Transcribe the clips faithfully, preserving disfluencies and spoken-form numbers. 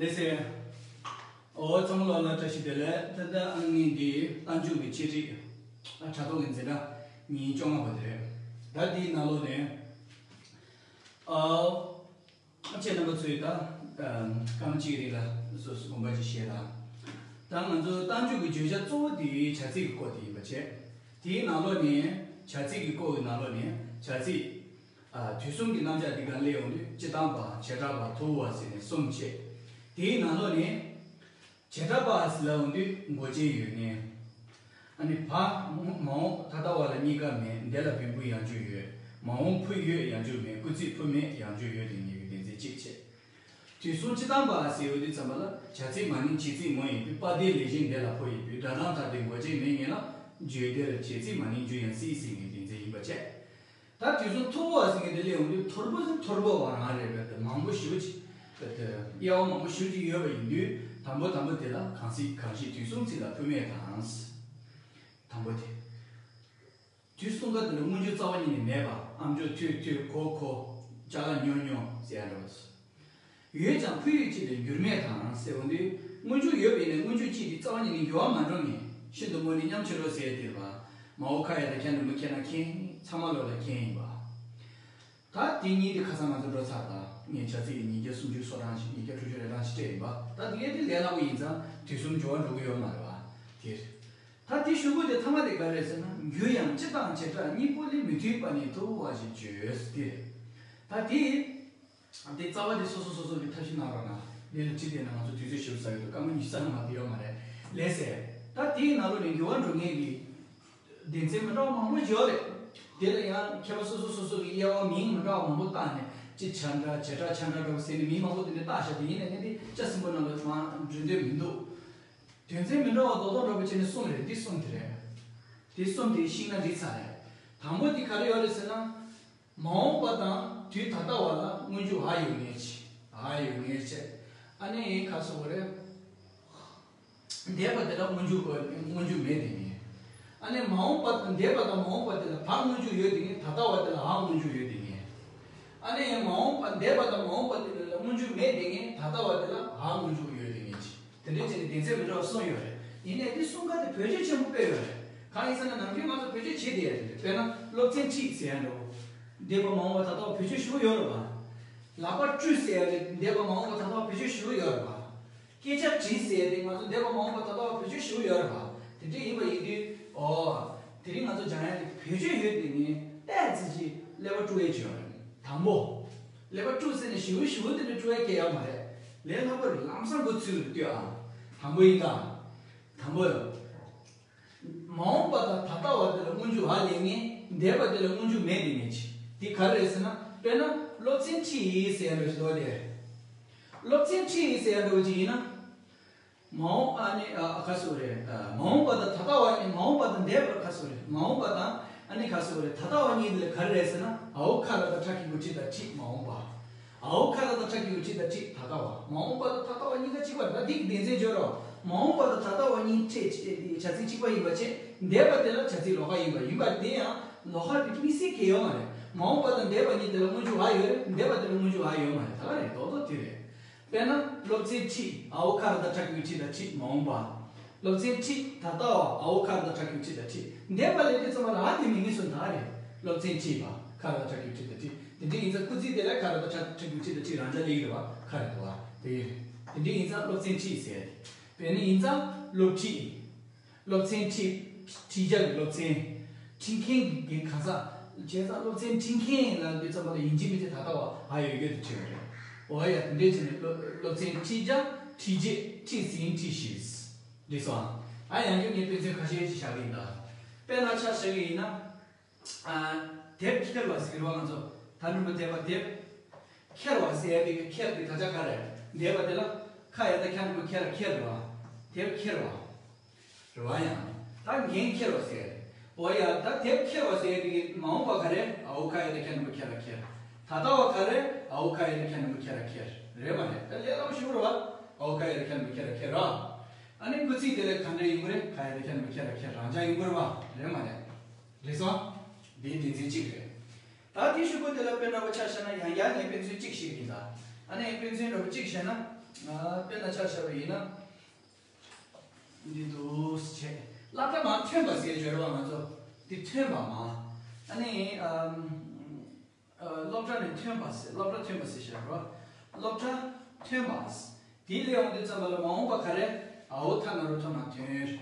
ལགས་སོ། འོ་ཚང་མ་ལོ་ལ་བཀྲ་ཤིས་བདེ་ལེགས། ད་ལྟ་ཨང་གཉིས་འདི་རྟགས་འཇུག་གི་འཆད་ཁྲིད་ཨ་དྲ་ཐོག་གི་འཛིན་གྲྭ་ཉིན་བཅོ་ལྔ་པ་དེ་རེད། ད་འདིའི་ནང་ལོགས་ནས་ཨ་ཁྱེད་རྣམ་པ་ཚོས་ད་ཨ་སྐར་མ་གཅིག་རིང་ལ་སོ་སོ་དགོངས་པ་ཅིག་བཞེས་དང་། ད་ང་ཚོ་རྟགས་འཇུག་གི་བརྗོད་བྱ་གཙོ་བོ་དེ་བྱ་ཚིག་གི་སྐོར་དེ་ཡིན་པ་བྱས། དེའི་ནང་ལོགས་ནས་བྱ་ཚིག་གི་སྐོར་གྱི་ནང་ལོགས་ནས་བྱ་ཚིག་ཨ་དུས་གསུམ་གྱི་རྣམ་གཞག་འདི་ག་སླེབས་ཡོང་དུས་སྤྱི་དང་པ་བྱེ་བྲག་པ་ཐོར་བུ་བ་ཟེར་ནས་གསུམ་བྱས། དེའི་ནང་ལོགས་ནས་བྱེ་བྲག་པ་ཟེར་ལ་ཡོང་དུས་མགོ་ཅན་ཡོད་ངེས། ཨ་ནི་བ་མ་འོངས་ད་ལྟ་བ་ལ་གཉིས་ཀ་མེད། འདས་ལ་བེམ་པོའི་ཡང་འཇུག་ཡོད། མ་འོངས་ཕུ་ཡོད་ཡང་འཇུག་མེད། སྐུལ་ཚིག་ཕུ་མེད་ཡང་འཇུག་ཡོད་དེ་ངེས་ཀྱི་སྡེ་ཚན་གཅིག་བྱས། དུས་གསུམ་སྤྱི་དང་པ་ཟེར་ཡོང་དུས་ཙམ་པ་ལ་བྱ་ཚིག་མ་ནིང་བྱེད་ཚིག་མོ་ཡིན་དུས་པ་དེ་ལས་གཞན་འདས་ལ་ཕུ་ཡིན་དུས་སྒྲ་གདངས་མཐའ་དེ་མགོ་ཅན་མེད་ངེས་ལ་བརྗོད་འདས་ལ་བྱེད་ཚིག་མ་ནིང་འཇུག་ཡང་སྲིད་ཟེར་ངེས་སྡེ་ཚན་ཡིན་པ་བྱས། ད་དུས་གསུམ་ཐོར་བུ་བ་ཟེར་མཁན་དེ་སླེབས་ཡོང་དུས་ཐོར་བུ་ཟེར་ཐོར་བུ་བ་རང་རེད་པས། དེ་མང་པོ་ཞེ་པོ་ཅིག་དེ་དབྱེ་བ་མང་པོ་ཞེ་པོ་ཅིག་ཡོད་པ་ཡིན་དུས་དང་པོ་དང་པོ་དེ་ལ་གང་ཞིག་གང་ཞིག་དུས་གསུམ་ཚིག་ལ་ཕུ་མེད་དང་། དང་པོ་དེ། དུས་གསུམ་ཀ་དེ་ལ་སྔོན་འཇུག་རྩ་བ་ཉིད་ནས་མེད་པ། ཨམ་ཅོག་ཐོས་ཐོས་གོ་གོ་ཅ་ལག་ཉོ་ཉོ་ཟེར་ཡ་འདྲ་བོ། ཡོད་ཀྱང་ཕུ་ཡུལ་གཅིག་ལས་འགྱུར་མེད་དང་ཟེར་བ་འདི་སྔོན་འཇུག་ཡོད་པ་ཡིན་ནའི་སྔོན་འཇུག་གཅིག་དེ་རྩ་བ་ཉིད་ནས་འགྱུར་བ་མ་འགྲོ་ངེས། ཤིན་ཏུ་མོ་ནི་སྙམ་བྱེད་རོ་ཟེར་དེ་རེད་པ། མ་འོ་ཁ་ཡ་དང་ཁྱེད་འདི་མོ་ཁྱེད་ན་མཁན་ཚང་མ་ལོ་ལ་མཁན་ཡིན་པ། ད་དེ་གཉིས་དེ་ཁ་སང་ང་ཚོ་འགྲོ་ཚར་ད། ངས་བྱ་ཚིག་གི་ཉིས་བརྒྱ་སུམ་ཅུ་སོ་གྲངས་ཤིག་ཉིས་བརྒྱ་དྲུག་ཅུ་རེ་གྲངས་ཤིག་སྤྲད་ཡིན་པ། ད་དེ་གས་དེ་ལས་སླ་པོ་ཡིན་ཙང་དུས་གསུམ་འགྱུར་བ་འགྲོ་གི་ཡོད་མ་རེད་པ། དེ་རེད། ད་དེ་ཞུ་དགོས་དེ་ཐ་མ་དེ་ག་རེད་ཟེར་ན། འགྱུར་ཡང་སྤྱི་དང་བྱེ་བྲག་གཉིས་པོ་ལས་མི་མཐུན་པ་ནི་ཐོར་བུ་བ་ཞེས་བརྗོད་དེ། ད་དེ་དེ་རྩ་བ་དེ་སོ་སོ་སོ་སོ་གི་ཐབས་ཤེས་གནང་རོགས་གནང་། འདི་ལ་ཁྲིད་དེ་ན་ང་ཚོ་དུས་ཚོད་ཞིབ་ཟ་ཡོད་དུ་སྐར་མ་ཉི་ཤུ་རྩ་ལྔ་མ་དེ་ཡོད་མ་རེད། ལས་ཟེར། ད་དེའི་ནང་ལོགས་ནས་འགྱུར་བ་འགྲོ་མཁན་གྱི་སྡེ་ཚན་མི་འདྲ་བ་མང་པོ་ཡོད་རེད། དེ་ལ་ཡང་མཁས་པ་སོ་སོ་སོ་སོ་གི་དབྱེ་བ་མིང་མི་འདྲ་བ་མང་པོ་བཏགས་ནས་སྤྱི་ཆ་འདྲ་བྱེ་བྲག་ཆ་འདྲ་འདྲ་བོ་ཟེར་ནས་མིང་མང་པོ་དེ་འདྲ་བཏགས་བཞག་དེ་ཡིན་ནའི་ངས་འདི་ལྕགས་སྲིན་པོ་ནང་ལ་མ་འབྲི་འདོད་མི་འདུག་དོན་ཚན་མི་འདྲ་བ་རྡོག་རྡོག་འདྲ་པོ་བྱས་ནས་གསུམ་རེད། འདི་གསུམ་དེ་རེད། དེ་གསུམ་དེ་ཤིང་ན་རི་ཚ་རེད། དང་པོ་དེ་ག་རེ་ཡོད་རེད་ཟེར་ན། མ་འོངས་པ་དང་དུས་ད་ལྟ་བ་ལ་སྔོན་འཇུག་འ་ཡོད་ངེས་ཆེ། འ་ཡོད་ངེས་ཆེ། ཨ་ནི་ག་སོ་བ་རེད། འདས་པ་དེ་ལ་སྔོན་འཇུག་གོ་སྔོན་འཇུག་མེད་དེ་ངེས། ཨ་ནི་མ་འོངས་པ་དང་འདས་པ་དང་མ་འོངས་པ་དེ་ལ་བ་སྔོན་འཇུག་ཡོད་དེ་ངེས། ད་ལྟ་བ་དེ་ལ་འ་སྔོན་འཇུག་ཡོད་དེ་ངེས། ཨ་ནི་མ་འོངས་པ་འདས་པ་དང་མ་འོངས་པ་དེ་ལ་སྔོན་འཇུག་མེད་དེ་ངེས། ད་ལྟ་བ་དེ་ལ་འ་སྔོན་འཇུག་ཡོད་དེ་ངེས་ཆེ། དེ་འདྲའི་བྱས་ནས་སྡེ་ཚན་མི་འདྲ་བ་གསུམ་ཡོད་རེད། ཡིན་ནའི་དེ་གསུམ་ཀ་དེ་བེད་སྤྱོད་ཆེན་པོ་དཔེ་ཡོད་རེད། གང་ཡིན་ཟེར་ན་ནམ་རྒྱུན་ང་ཚོ་བེད་སྤྱོད་བྱེད་བསྡད་ཡ་དེ་རེད། དཔེར་ན་སློབ་ཚན་ཁྲིད་ཟེར་ཡ་འདྲ་བོ། འདས་པ་མ་འོངས་པ་ད་ལྟ་བ་བེད་སྤྱོད་ཞེ་པོ་ཡོད་རེད་པ། ལག་པ་བཀྲུས་ཟེར་ཡ་དེ་འདས་པ་མ་འོངས་པ་ད་ལྟ་བ་བེད་སྤྱོད་ཞེ་པོ་ཡོད་རེད་པ། སྐད་ཆ་དྲིས་ཟེར་ཡ་དེ་ང་ཚོ་འདས་པ་མ་འོངས་པ་ད་ལྟ་བ་བེད་སྤྱོད་ཞེ་པོ་ཡོད་རེད་པ། དེ་འདྲ་ཡིན་པ་ཡིན་དུས་ཨོ། དེ་རིང་ང་ཚོ་སྦྱང་ཡ་དེ་བེད་སྤྱོད་ཡོད་དེ་ངས་ཏོག་ཙམ་ཅིག་ཀླད་པ་བཀྲུ་ཡ་ཅིག་ཡོད་རེད། དང་པོ། ཀླད་པ་བཀྲུ་ཟེར་ནས་ཞེ་པོ་ཞེ་པོ་དེ་འདྲ་བཀྲུ་ཡ་གལ་ཡོད་མ་རེད། ལས་སླ་པོ་རེད། ལམ་སང་འགོ་ཚུགས་རེད་ལྟོས་ཨ། དང་པོ་ཡིན་ད། དང་པོ། མ་འོངས་པ་དང་ད་ལྟ་བ་དེ་ལ་སྔོན་འཇུག་འ་ལེན་ངེས། འདས་པ་དེ་ལ་སྔོན་འཇུག་མེད་དེ་ངེས་ཆེ། དེ་ག་རེ་རེད་ཟེར་ན། དཔེར་ན་སློབ་ཚན་ཁྲིད་ཡིན་ཟེར་ཡ་འདྲ་ཞིག་འདུག་དེ། སློབ་ཚན་ཁྲིད་ཡིན་ཟེར་ཡ་འདྲ་བོ་ཅིག་ཡིན་ན། མ་འོངས་ཨ་ནི་ཨ་ཁ་སོ་རེད། ཨ་མ་འོངས་པ་དང་ད་ལྟ་བ་ནི་མ་འོངས་པ་དང་འདས་པ་ཁ་སོ་རེད། མ་འོངས་པ་དང་ཨ་ནི་ཁ་སོ་རེད། ད་ལྟ་བ་གཉིས་འདི་ལ་ག་རེ་རེད་ཟེར་ན། འ་འོག་ཁ་ར་བཏགས་ཁྲ་གི་གུ་ཁྲི་དང་ཁྲིད་མ་འོངས་པ། འ་འོག་ཁ་ར་བཏགས་ཁྲ་གི་གུ་ཁྲི་དང་ཁྲིད་ད་ལྟ་བ། མ་འོངས་པ་དང་ད་ལྟ་བ་གཉིས་ཀ་གཅིག་པ་རེད། ད་འདི་གི་སྡེ་ཚན་བརྗོད་རོགས། མ་འོངས་པ་དང་ད་ལྟ་བ་གཉིས་ཁྲིད་བྱ་ཚིག་གཅིག་པ་ཡིན་པ་བྱས། འདས་པ་དེ་ལ་བྱ་ཚིག་ལོགས་ཀ་ཡིན་པ་ཡིན་པ་དེ་ཡང་ལོགས་ཀ་དེ་དམིགས་བསལ་གལ་ཡོད་མ་རེད། མ་འོངས་པ་དང་འདས་པ་གཉིས་དེ་ལ་སྔོན་འཇུག་འ་ཡོད་རེད། འདས་པ་དེ་ལ་སྔོན་འཇུག་འ་ཡོད་མ་རེད། ད་ག་རེད། རྡོག་རྡོག་དེ་རེད། དཔེར་ན་སློབ་ཚན་ཁྲིད། འ་འོག་ཁ་ར་བཏགས་ཁྲ་གི་གུ་ཁྲི་དང་ཁྲིད་མ་འོངས་པ། སློབ་ཚན་ཁྲིད་ད་ལྟ་བ། འ་འོག་ཁ་ར་བཏགས་ཁྲ་གི་གུ་ཁྲི་དང་ཁྲིད། འདས་པ་ལས་དེ་ཚང་མ་ལ་འ་དེ་མིང་གི་སུ་ད་རེད། སློབ་ཚན་ཁྲིད་པ། ཁ་ར་བཏགས་ཁྲ་གི་གུ་ཁྲི་དང་ཁྲིད། དེ་འདྲ་ཡིན་ཙང་སྐུལ་ཚིག་དེ་ལ་ཁ་ར་བཏགས་ཁྲ་ཁྲ་གི་གུ་ཁྲི་དང་ཁྲིད་རང་འཇགས་སླེབས་ཀྱི་རེད་པ། ཁ་རེད་འདུག་པ། དེ་དེ་འདྲ་ཡིན་ཙང་སློབ་ཚན་ཁྲིད་ཟེར། དཔེར་ན་ཡིན་ཙང་སློབ་ཁྲིད། སློབ་ཚན་ཁྲིད། ཁྲིད་བྱ་གི་སློབ་ཚན། ཁྲིད་མཁན་གྱི་གན་གང་ཟག་བྱས་ཙང་སློབ་ཚན་ཁྲིད་མཁན་ལ་འདི་ཙམ་པ་ལ་ཡིན་གཅིག་མིན་གཅིག་ད་ལྟ་བ་འ་ཡོད་ཡོད་དུ་ཁྲིད་པ་རེད། འོ་ཡ། དེ་འདྲའི་ཆ་ནས་སློབ་སློབ་ཚན་ཁྲིད་བྱ། ཁྲིད་བྱེད། ཁྲིད་ཟིན། ཁྲིད་ཤེས། འགྲིག་སོང་ཨ། ཡང་བསྐྱར་ངས་དཔེ་མཚོན་ཁ་ཤས་ཤིག་བཞག་གི་ཡིན་ད། དཔེར་ན་ཆ་བཞག་གི་ཡིན་ན། ཨ། དེབ་ཁྱེར་བ་ཟེར་བ་ང་ཚོ་ད་རིམ་པ་དེབ་པ་དེབ། ཁྱེར་བ་ཟེར་ཡ་དེ་གི་ཁྱེར་གི་དག་ཆ་ག་རེ། འདས་པ་དེ་ལ་ཁ་ཡ་ད་ཁྱ་འགྲེང་བུ་ཁྱེར་ཁྱེར་རེད་བ། དེབ་ཁྱེར་བ། རེད་བ་ཡང་། ད་འགན་འཁྱེར་བ་ཟེར། འོ་ཡ། ད་དེབ་ཁྱེར་བ་ཟེར་དེ་གི་མ་འོངས་པ་ག་རེ། འ་འོག་ཁ་ཡ་ད་ཁྱ་འགྲེང་བུ་ཁྱེར་ར་ཁྱེར། ད་ལྟ་བ་ག་རེ། འ་འོག་ཁ་ཡ་ད་ཁྱ་འགྲེང་བུ་ཁྱེར་ར་ཁྱེར། རེད་མ་རེད། ད་ལས་སླ་པོ་ཞེ་པོ་རེད་བ། འ་འོག་ཁ་ཡ་ད་ཁྱ་འགྲེང་བུ་ཁྱེར་ར་ཁྱེར་ར། ཨ་ནི་སྐུལ་ཚིག་དེ་ལ་ག་འདྲ་ཡིན་དགོས་རེད། ཁ་ཡ་ད་ཁྱ་འགྲེང་བུ་ཁྱེར་ར་ཁྱེར་རང་འཇགས་ཡིན་དགོས་རེད་བ། རེད་མ་རེད། རེད་སོང་། འདིའི་སྡེ་ཚན་གཅིག་རེད། ད་དེའི་གཞུག་གུ་དེ་ལ་དཔེར་ན་འདྲ་པོ་ཆ་བཞག་ན་ཡང་བསྐྱར་ངས་དཔེ་མཚོན་གཅིག་བཤད་ཀྱི་ཡིན་ད། ཨ་ནི་དཔེ་མཚོན་འདྲ་པོ་གཅིག་བཤད་ན། དཔེར་ན་ཆ་བཞག་པ་ཡིན་ན། འདི་འདུག་བྱས། སློབ་གྲྭ་མར་ཐོན་པ་ཟེར་བརྗོད་རེད་བ། ང་ཚོ་འདི་ཐོན་པ་མ། ཨ་ནི་ཨམ། ཨ། སློབ་གྲྭ་ནས་ཐོན་པ་ཟེར། སློབ་གྲྭ་ཐོན་པ་ཟེར་བཞག་རེད་བ། སློབ་གྲྭ་ཐོན་པ། དེའི་ལས་འོང་དུས་ཙམ་པ་ལ་མ་འོངས་པ་ག་རེ། འའོ་ཐ་ན་རོ་ཐོ་ན་ཐོན། རེད་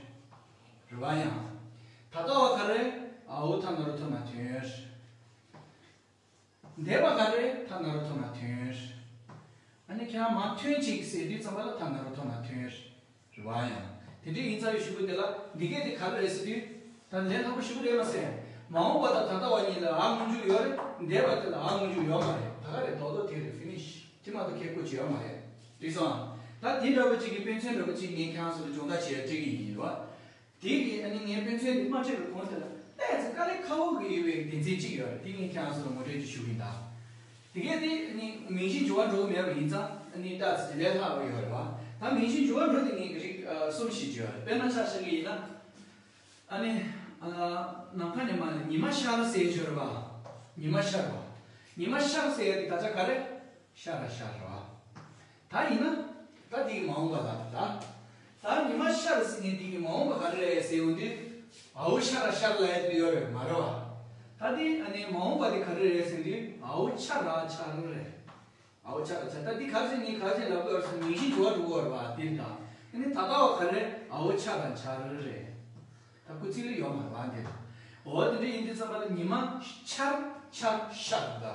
བ་ཡང་། ད་ལྟ་བ་ག་རེ། འའོ་ཐ་ན་རོ་ཐོ་ན་ཐོན། འདས་པ་ག་རེ། ཐ་ན་རོ་ཐོ་ན་ཐོན། ཨ་ནི་ཁྱེད་རང་མ་ཐོན་ཅིག་ཟེར་དུས་ཙམ་པ་ལ་ཐ་ན་རོ་ཐོ་ན་ཐོན། རེད་བ་ཡང་། དེ་འདྲ་ཡིན་ཙང་ཡོད་ཞུ་གི་དེ་ལ་འདི་གས་དེ་ག་རེ་རེད་ཟེར་དུས། ད་ལན་ལྷག་པོ་ཞུ་གི་རེད་མ་ཟད། མ་འོངས་པ་དང་ད་ལྟ་བ་གཉིས་ལ་འ་སྔོན་འཇུག་ཡོད་རེད། འདས་པ་དེ་ལ་འ་སྔོན་འཇུག་ཡོད་མ་རེད། ད་ག་རེད། རྡོག་རྡོག་དེ་རེད། ཕི་ནི་ཤི། དེ་མ་གཏོགས་ཁྱད་པར་ཅི་ཡོད་མ་རེད། འགྲིག་སོང་ཨ། ད་དེ་འདྲ་པོ་ཅིག་གི་དཔེ་མཚོན་འདྲ་པོ་ཅིག་ངས་ཁྱེད་རང་ཚོ་ལ་སྦྱོང་བརྡར་བྱེད་ཡ་སྤྲད་ཀྱི་ཡིན། རེད་བ། དེ་གི་ཨ་ནི་ངའི་དཔེ་མཚོན་འདི་མ་སྤྲད་པའི་གོང་དེ་ལ་ཏོག་ཙམ་དཀའ་ལས་ཁག་པོ་གི་ཡོད་པའི་སྡེ་ཚན་གཅིག་ཡོད་རེད། དེ་ངས་ཁྱེད་རང་ཚོ་ལ་ངོ་སྤྲོད་ཅིག་ཞུ་གི་ཡིན་ད། དེ་གས་དེ་ཨ་ནི་མིང་གཞི་འགྱུར་བ་འགྲོ་གི་མེད་པ་ཡིན་ཙང་ཨ་ནི་ཏོག་ཙམ་ལས་སླ་པོ་ཡོད་རེད་བ། ད་མིང་གཞི་འགྱུར་བ་འགྲོ་དེ་ངས་རིགས་གསུམ་ཞིག་བརྗོད་ཡོད་རེད། དཔེར་ན་ཆ་བཞག་གི་ཡིན་ན། ཨ་ནི་ཨ། ནམ་མཁའ་ནས་མར་ལ་ཉི་མ་ཤར་ཟེར་བརྗོད་རེད་བ། ཉི་མ་ཤར་བ། ཉི་མ་ཤར་ཟེར་ཡ་དེ་ད་ཆ་ག་རེ། ཤར་ར་ཤར་ར། ད་ཡིན་ན། ད་འདི་གི་མ་འོངས་པ་ལ་ད། ད་ཉི་མ་ཤར་ཟེར་ནས་འདི་གི་མ་འོངས་པ་ག་རེ་རེད་ཟེར་ཡོང་དུས། འའོ་ཤར་ར་ཤར་ལབ་ཡ་དེ་ཡོད་རེད་མ་རེད་བ། ད་འདི་ཨ་ནི་མ་འོངས་པ་དེ་ག་རེ་རེད་ཟེར་དུས་འའོ་འཆར་ར་འཆར་རེད། འའོ་འཆར་ར་འཆར། ད་འདི་ག་རེ་ཟེར་ངས་ག་རེ་ཟེར་ལབ་དགོས་རེད་ཟེར་མིང་གཞི་འགྱུར་བ་འགྲོ་གི་ཡོད་རེད་བ། དེ་འདྲ། ཨ་ནི་ད་ལྟ་བ་ག་རེ། འའོ་འཆར་ར་འཆར་རེད། ད་སྐུལ་ཚིག་ལ་ཡོད་མ་རེད་བ་འདི། འོ་དེ་འདྲ་ཡིན་དུས་ཙམ་པ་ལ་ཉི་མ་འཆར་འཆར་ཤར་ད།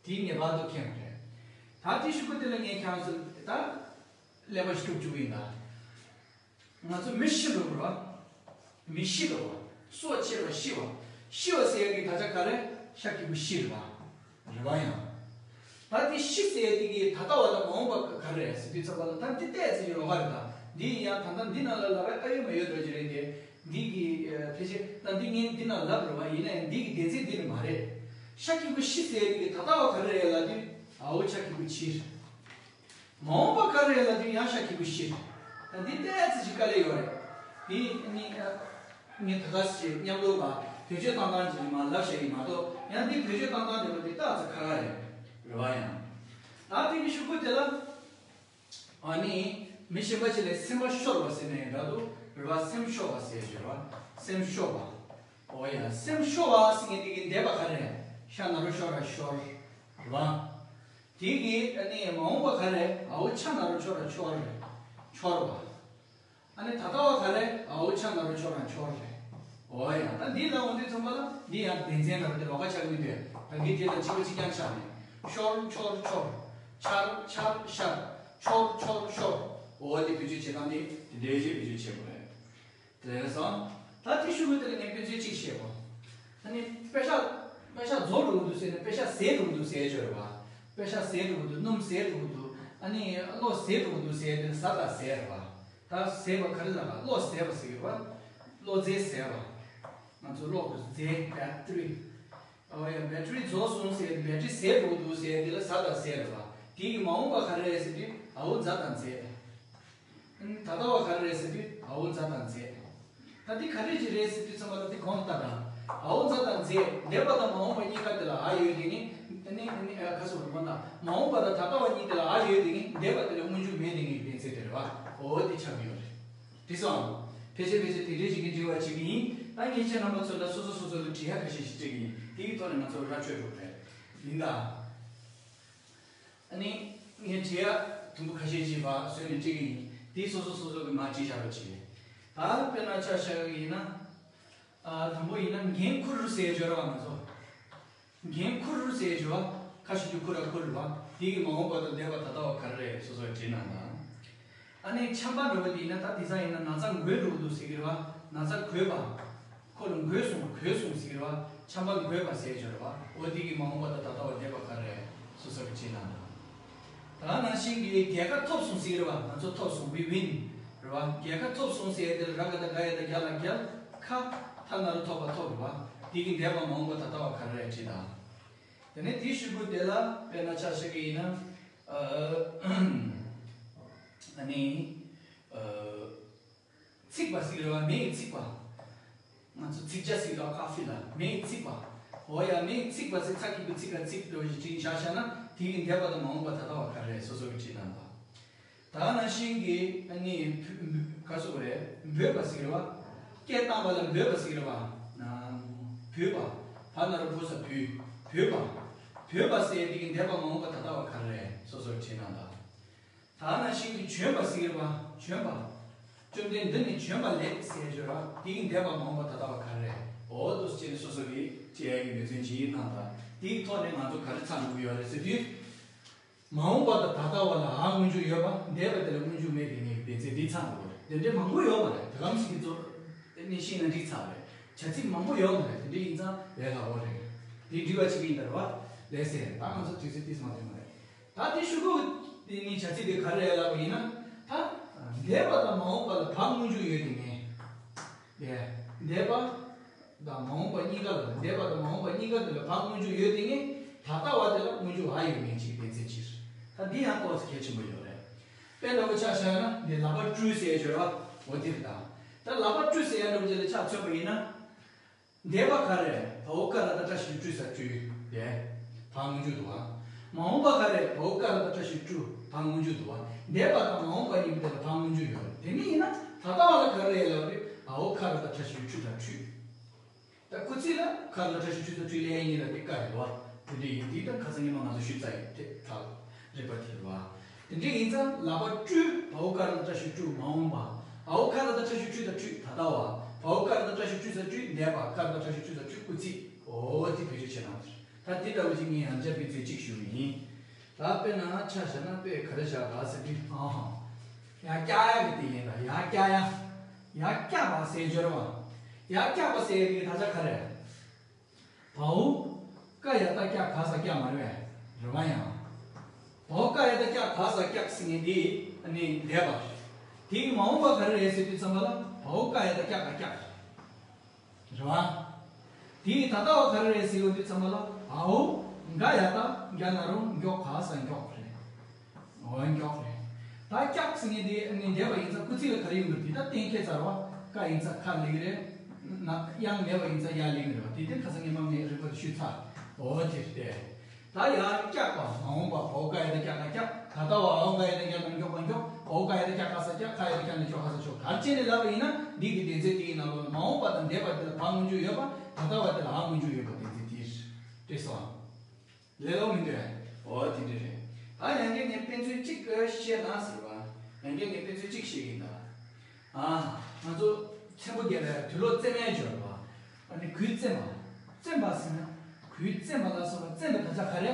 དེའི་ངེས་པར་དུ་མཁྱེན་པ་རེད། ད་དེ་ཤུ་གུ་དེ་ལ་ངས་ཁྱེད་ཚོ་ད་ཀླད་པ་ཞིག་སྒྲུབ་བཅུག་གི་ཡིན་ད། ང་ཚོ་མི་ཤི་འགྲོ་གི་རེད་བ། མི་ཤི་འགྲོ་བ། སྲོག་ཆད་པ་ཤི་བ། ཤི་བ་ཟེར་ཡ་གི་ད་ཆ་ག་རེ། ཤ་གི་གུ་ཤི་རེད་བ། རེད་བ་ཡང་། ད་དེ་ཤི་ཟེར་ཡ་དེ་གི་ད་ལྟ་བ་དང་མ་འོངས་པ་ག་རེ་རེད་ཟེར་དུས་ཙམ་པ་ལ་ད་འདི་ཏོག་ཙམ་ཡོད་རེད་བ། ད་འདི་ཡིན་ཡང་ད་ལྟ་འདི་ནང་ལ་ལབ་པའི་ཨ་ཡོད་མ་ཡོད་འགྲོ་གི་རེད་དེ། འདི་གི་ཨ། ཕལ་ཆེར་ད་འདི་ངས་འདི་ནང་ལབ་རེད་བ། ཡིན་ན་ཡང་འདི་གི་སྡེ་ཚན་འདི་ནི་མ་རེད། ཤ་གི་གུ་ཤི་ཟེར་ཡ་དེ་གི་ད་ལྟ་བ་ག་རེ་རེད་ལབ་དུས་འའོ་ཤ་གི་གུ་ཤི་རེད། མ་འོངས་པ་ག་རེ་ལབ་དུས་ཡང་ཤ་གི་གུ་ཤི་རེད། ད་འདི་ཏོག་ཙམ་ཞིག་དཀའ་ལས་ཡོད་རེད། འདི་ནི་ཨ། ངས་ད་ག་ཟེ་མཉམ་དུ་བ་བེད་སྤྱོད་བཏང་སྟངས་ཅིག་མ་ལབ་བཤད་ཀྱི་མ་གཏོགས། ཡང་འདི་བེད་སྤྱོད་བཏང་སྟངས་དེ་བ་འདི་ཏོག་ཙམ་ཁག་ཁག་རེད། རེད་བ་ཡང་། ད་དེ་གི་ཤུ་གུ་དེ་ལ། ཨ་ནི། མི་གཞན་པ་ཅིག་ལ་སེམས་པ་ཤོར་བ་ཟེར་ནའི་འདྲ་འདུག་རེད་བ། སེམས་ཤོར་བ་ཟེར་བརྗོད་རེད་བ། སེམས་ཤོར་བ། འོ་ཡ། སེམས་ཤོར་བ་ཟེར་མཁན་དེ་གི་འདས་པ་ག་རེ། ཤ་ན་རོ་ཤོ་ར་ཤོར། རེད་བ། དེ་གི་ཨ་ནི་མ་འོངས་པ་ག་རེ། འའོ་ཆ་ན་རོ་ཆོ་ར་ཆོར་རེད། ཆོར་བ། ཨ་ནི་ད་ལྟ་བ་ག་རེ། འའོ་ཆ་ན་རོ་ཆོ་ར་ཆོར་རེད། འོ་ཡ། ད་འདི་ལ་འོང་དུས་ཙམ་པ་ལ་འདི་ཡང་སྡེ་ཚན་འདྲ་པོ་དེ་ལོགས་ཀ་ཆགས་ཀྱི་འདུག་ད་གི་དེ་དང་གཅིག་པ་གཅིག་རྐྱང་ཆགས་ནས། ཤོར་ཆོར་ཆོར། ཆར་ཆར་ཤར། ཆོར་ཆོར་ཤོར། འོ་དེ་བེད་སྤྱོད་བྱེད་སྟངས་དེ་དེ་འདྲའི་ཞིག་བེད་སྤྱོད་བྱེད་དགོས་རེད། དེ་རེད་སོང་། ད་དེ་ཤུ་གུ་དེ་ལ་ངས་དཔེ་མཚོན་གཅིག་བཤད་གོ། ཨ་ནི་པད་ཤག་པད་ཤག་རྫོགས་འགྲོ་གི་འདུག་ཟེར་ནས་པད་ཤག་ཟད་འགྲོ་གི་འདུག་ཟེར་ཡ་ཅིག་ཡོད་རེད་བ། པད་ཤག་ཟད་འགྲོ་གི་འདུག་སྣུམ་ཟད་འགྲོ་གི་འདུག་ཨ་ནི་གློག་ཟད་འགྲོ་གི་འདུག་ཟེར་ཡ་དེ་ཟ་དང་ཟད་རེད་བ། ད་ཟད་པ་ག་རེ་ལབ་ན་གློག་ཟད་པ་ཟེར་གི་རེད་བ། གློག་རྫས་ཟད་པ། ང་ཚོ་གློག་གི་རྫས་བེ་ཏི་རི། ཨོ་ཡ། བེ་ཏི་རི་རྫོགས་སོང་ཟེར། བེ་ཏི་རི་ཟད་འགྲོ་གི་འདུག་ཟེར་ཡ་དེ་ལ་ཟ་དང་ཟད་རེད་བ། དེ་གི་མ་འོངས་པ་ག་རེ་རེད་ཟེར་དུས་འའོ་འཛའ་དང་འཛད། ད་ལྟ་བ་ག་རེ་རེད་ཟེར་དུས་འའོ་འཛའ་དང་འཛད། ད་འདི་ག་རེ་ཅིག་རེད་ཟེར་དུས་ཙམ་པ་ལ་འདི་གོང་དུ་ལྟ་དང་། འའོ་འཛའ་དང་འཛད། འདས་པ་དང་མ་འོངས་པ་གཉིས་ཀ་དེ་ལ་འ་ཡོད་དེ་ནི། ནི་ནི་ཨ། ག་སོ་རུ་མ་ན་མ་འོངས་པ་དང་ད་ལྟ་བ་གཉིས་དེ་ལ་འ་ཡོད་དེ་ནི་འདས་པ་དེ་ལ་སྔོན་འཇུག་མེད་དེ་ནི་གི་གཏན་ཚིགས་དེ་རེད་བ། འོ་འདི་ཆགས་ཀྱི་ཡོད་རེད། འགྲིག་སོང་། ཕལ་ཆེར་ཕལ་ཆེར་དེ་འདྲའི་ཞིག་གི་འགྲེལ་བ་བྱེད་ཀྱི་ཡིན། ད་ངས་ཁྱེད་རྣམ་པ་ཚོ་ལ་སོ་སོ་སོ་སོ་ལ་དྲི་ཡ་ཁ་ཤས་ཤིག་སྤྲད་ཀྱི་ཡིན། དེ་གི་ཐོག་ནས་ང་ཚོ་ར་འཕྲོད་འགྲོ་གི་རེད། ཡིན་ད། ཨ་ནི་ངས་དྲི་ཡ་དུམ་བུ་ཁ་ཤས་ཤིག་བ་བཟོས་ནས་སྤྲད་ཀྱི་ཡིན། དེ་སོ་སོ་སོ་སོ་གི་མར་བྲིས་བཞག་རོགས་བྱེད། ད་དཔེར་ན་ཆ་བཞག་གི་ཡིན་ན། ཨ། དང་པོ་ཡིན་ན་འགན་འཁུར་ཟེར་བརྗོད་ར་བ་ང་ཚོ། འགན་འཁུར་ཟེར་བརྗོད་བ། ཁ་ཤས་ཀྱིས་འཁུར་ར་འཁུར་ར་བ། དེ་གི་མ་འོངས་པ་དང་འདས་པ་ད་ལྟ་བ་ག་རེ་རེད་སོ་སོས་བྲིས་གནང་དང་། ཨ་ནི་ཆམ་པ་འགྲོ་བ་དེ་ཡིན་ན། ད་དེང་སང་ཡིན་ན་ན་ཚ་འགོས་འགྲོ་གི་འདུག་ཟེར་གི་རེད་བ། ན་ཚ་འགོས་པ། ཁོ་ལ་འགོས་སོང་། གོས་སོང་ཟེར་གི་རེད་བ། ཆམ་པ་འགོས་པ་ཟེར་བརྗོད་ར་བ། འོ་དེ་གི་མ་འོངས་པ་དང་ད་ལྟ་བ་འདས་པ་ག་རེ་རེད་སོ་སོ་གིས་བྲིས་གནང་དང་། ད་ནང་བཞིན་གྱི་རྒྱལ་ཁ་ཐོབ་སོང་ཟེར་གི་རེད་བ། ང་ཚོ་ཐོབ་སོང་། We win། རེད་བ། རྒྱལ་ཁ་ཐོབ་སོང་ཟེར་ཡ་དེ་ལ་ར་ག་བཏགས་རྒ་ཡ་བཏགས་རྒྱ་ལ་རྒྱལ། ཁ། ཐ་ན་རོ་ཐོ་བ་ཐོབ། རེད་བ། དེ་གི་འདས་པ་མ་འོངས་པ་ད་ལྟ་བ་ག་རེ་རེད་བྲིས་དང་། དེ་ནས་དེའི་ཤུ་གུ་དེ་ལ་དཔེར་ན་ཆ་བཞག་གི་ཡིན་ན། ཨ་ནི། ཨ། ཚིག་པ་ཟེར་གི་རེད་བ། མེ་ཡི་ཚིག་པ། ང་ཚོ་ཚིག་ཇ་ཟེར་གི་རེད་བ། ཀ་ཧྥེ་ལ། མེ་ཡི་ཚིག་པ། འོ་ཡ། མེ་ཡི་ཚིག་པ་ཟེར། ཚ་གི་གུ་ཚིག་ག་ཚིག་འགྲོ་བཞིན་བྲིས་བཞག་བཞག་ན་དེ་གི་འདས་པ་དང་མ་འོངས་པ་ད་ལྟ་བ་ག་རེ་རེད་སོ་སོ་གིས་བྲིས་གནང་དང་། ད་ནང་བཞིན་གྱི་ཨ་ནི་བུ་ག་སོགས་རེད། འབོད་པ་ཟེར་བ། སྐད་བཏང་བ་ལ་འབོད་པ་ཟེར་བ། ན་བོས་པ། བ་ན་རོ་བོ་ས་བུས། བོས་པ། བོས་པ་ཟེར་དེ་གི་འདས་པ་མ་འོངས་པ་ད་ལྟ་བ་ག་རེ་རེད། སོ་སོར་དྲིས་གནང་དང་། ད་ནང་བཞིན་གྱི་བྱོན་པ་ཟེར་བ། བྱོན་པ། བཅོམ་ལྡན་འདི་ནི་བྱོན་པ་ལེགས་ཟེར་བརྗོད་ར། དེ་གི་འདས་པ་མ་འོངས་པ་ད་ལྟ་བ་ག་རེ་རེད། འོ་དོ་ཅེས་ནས་སོ་སོ་གི་དྲི་ཡ་གི་ངོས་འཛིན་བྱེད་ཡིག་གནང་དང་། དེའི་ཐོག་ནས་ང་ཚོ་ག་རེ་ཚང་དགོས་ཡོད་རེད་ཟེར་དུས། མ་འོངས་པ་དང་ད་ལྟ་བ་ལ་འ་སྔོན་འཇུག་ཡོད་པ། འདས་པ་དེ་ལ་སྔོན་འཇུག་མེད་པའི་ངེས་པའི་དོན་ཚན་འདི་ཚང་དགོས་རེད། དེ་འདྲའི་མང་པོ་ཡོད་མ་རེད། དེ་གམ་ཞིག་གི་ཚོ་ནི་ཤེས་ན་འགྲིག་ཚར་རེད། བྱ་ཚིག་མང་པོ་ཡོད་མ་རེད། དེ་འདྲའི་ཡིན་ཙང་ལས་སླ་བོ་རེད། དེ་འགྲིག་པ་ཆགས་ཀྱི་ཡིན་ད་རེད་བ། ལགས་སེ། ད་ང་ཚོ་དུས་ཚོད་ཏིས་མ་ལོན་མ་རེད། ད་དེ་ཤོག་གུ་དེ་ནི་བྱ་ཚིག་དེ་ག་རེ་ལབ་པ་ཡིན་ན། ད་འདས་པ་དང་མ་འོངས་པ་ལ་བ་སྔོན་འཇུག་ཡོད་དེ་ངེས། ཡ། འདས་པ་དང་མ་འོངས་པ་གཉིས་ཀ་ལ། འདས་པ་དང་མ་འོངས་པ་གཉིས་ཀ་དེ་ལ་བ་སྔོན་འཇུག་ཡོད་དེ་ངེས། ད་ལྟ་བ་དེ་ལ་སྔོན་འཇུག་འ་ཡོད་ངེས་ཅིག་དོན་ཚན་ཅིག་ད་འདི་ཡང་ཏོག་ཙམ་གལ་ཆེན་པོ་ཡོད་རེད། དཔེ་འདྲ་པོ་ཆ་བཞག་ན་འདི་ལག་པ་བཀྲུས་ཟེར་ཡ་བརྗོད་ར། འོ་དེ་རེད་ད། ད་ལག་པ་བཀྲུས་ཟེར་ཡ་འདྲ་པོ་ཅིག་ལ་ཆ་མཚོན་པ་ཡིན་ན། འདས་པ་ག་རེ། བའོ་ཀ་ར་བཏགས་བཀྲ་ཞབས་ཀྱུ་བཀྲུས་ས་བཀྲུས། དེ་བ་སྔོན་འཇུག་འདུག་བ། མ་འོངས་པ་ག་རེ། བའོ་ཀ་ར་བཏགས་བཀྲ་ཞབས་ཀྱུ་བཀྲུ། བ་སྔོན་འཇུག་འདུག་བ། འདས་པ་དང་མ་འོངས་པ་གཉིས་པོ་དེ་ལ་བ་སྔོན་འཇུག་ཡོད་རེད། དེ་ནི་ཡིན་ན་ད་ལྟ་བ་ལ་ག་རེ་ཡོད་ལབ་རེད། འའོ་ཀ་ར་བཏགས་བཀྲ་ཞབས་ཀྱུ་བཀྲུ་དང་བཀྲུས། ད་སྐུལ་ཚིག་ལ་ཀ་ར་བཏགས་བཀྲ་ཞབས་ཀྱུ་བཀྲུ་དང་བཀྲུས་ལ་ཡ་གཉིས་ལ་དེ་ཀ་རེད་བ། དེ་འདྲ་ཡིན་དེ་ད་ཁ་སང་ཉི་མ་ང་ཚོ་ཞུས་ཚར་ཡིན་དེ་ད་རེད་པ་དེ་རེད་བ། དེ་འདྲ་ཡིན་ཙང་ལག་པ་བཀྲུས། བའོ་ཀ་ར་བཏགས་བཀྲ་ཞབས་ཀྱུ་བཀྲུ་མ་འོངས་པ། འའོ་ཀ་ར་བཏགས་བཀྲ་ཞབས་ཀྱུ་བཀྲུ་དང་བཀྲུས་ད་ལྟ་བ། བའོ་ཀ་ར་བཏགས་བཀྲ་ཞབས་ཀྱུ་བཀྲུས་ས་བཀྲུས། འདས་པ་ཀ་ར་བཏགས་བཀྲ་ཞབས་ཀྱུ་བཀྲུས་ས་བཀྲུས། སྐུལ་ཚིག་འོ་དེ་བེད་སྤྱོད་བྱེད་གནང་བ་རེད། ད་དེ་འདྲ་བོ་ཅིག་ངས་ཡང་བསྐྱར་དཔེ་མཚོན་གཅིག་ཞུ་གི་ཡིན། ད་དཔེར་ན་ཆ་བཞག་ན་དཔེ་ག་རེ་བཞག་ག་ཟེར་དུས། ཨ་ཧ། ཡར་བཀྱག་ཡ་གི་དེ་ཡིན་ད། ཡར་བཀྱག་ཡ། ཡར་བཀྱག་པ་ཟེར་སྦྱོར་བ། ཡར་བཀྱག་པ་ཟེར་ཡ་གི་དག་ཆ་ག་རེ། བའོ་ཀ་ཡ་བཏགས་བཀྱག་ག་ས་བཀྱག་མ་རེད་པས། རེད་པ། ཡང་། བའོ་ཀ་ཡ་བཏགས་བཀྱག་ག་ས་བཀྱག་ཟེར་མཁན་འདི་ཨ་ནི་འདས་པ་རེད། དེའི་མ་འོངས་པ་ག་རེ་རེད་ཟེར་དུས་ཙམ་པ་ལ་བའོ་ཀ་ཡ་བཏགས་བཀྱག་ག་བཀྱག་རེད། རེད་པ། དེའི་ད་ལྟ་བ་ག་རེ་རེད་ཟེར་དུས་ཙམ་པ་ལ་བའོ་ག་ཡ་བཏགས་ག་ན་རོ་མགྱོགས་ག་ས་མགྱོགས་རེད། འོ་མགྱོགས་རེད། ད་བཀྱག་ཟེར་མཁན་དེ་ཨ་ནི་འདས་པ་ཡིན་ཙང་སྐུལ་ཚིག་ལ་ག་རེ་ཡོང་གི་རེད། དེ་ད་གཏན་འཁེལ་ཚར་བ། ཀ་ཡིན་ཙང་ཁ་ལེགས་རེད། ན་དབྱངས་མེད་པ་ཡིན་ཙང་ཡ་ལེགས་རེད་པ། དེ་དེ་ཁ་སང་ཉི་མ་ངས་རིག་པ་དེ་ཞུས་ཚར། འོ་དེ་རེད། ད་ཡར་བཀྱག་པ་མ་འོངས་པ་བའོ་ཀ་ཡ་བཏགས་བཀྱག་ག་བཀྱག་ད་ལྟ་བ་འའོ་ག་ཡ་བཏགས་ག་ན་རོ་མགྱོགས་པ་མགྱོགས། བའོ་ཀ་ཡ་བཏགས་བཀྱག་ག་ས་བཀྱག་ཁ་ཡ་བཏགས་ཁྱ་ན་ཁྱོ་ག་ས་ཁྱོ། ག་རེ་བྱས་ནས་ལབ་པ་ཡིན་ན་འདི་གི་དོན་ཚན་དེ་ཡི་ནང་ལོགས་ལ་མ་འོངས་པ་དང་འདས་པ་དེ་ལ་བ་སྔོན་འཇུག་ཡོད་པ། ད་ལྟ་བ་དེ་ལ་འ་སྔོན་འཇུག་ཡོད་པ་དོན་ཚན་དེ་རེད། དེ་སོང་། ལས་སླ་པོ་མི་འདུག་ཨ། འོ་དེ་འདྲ་རེད། ད་ཡང་བསྐྱར་ངས་དཔེ་མཚོན་གཅིག་བཤད་ན་ཟེར་བ། ཡང་བསྐྱར་ངས་དཔེ་མཚོན་གཅིག་བཤད་ཀྱི་ཡིན་ད། ཨ། ང་ཚོ་ཚེམ་བུ་བརྒྱབ་པའི་དུག་ལོག་བཙེམ་ཡས་སྦྱོར་བ། ཨ་ནི་གོས་བཙེམ་པ། བཙེམ་པ་ཟེར་ན། གོས་བཙེམ་པ་ལ་སོགས་པ་བཙེམ་པའི་དག་ཆ་ག་རེ།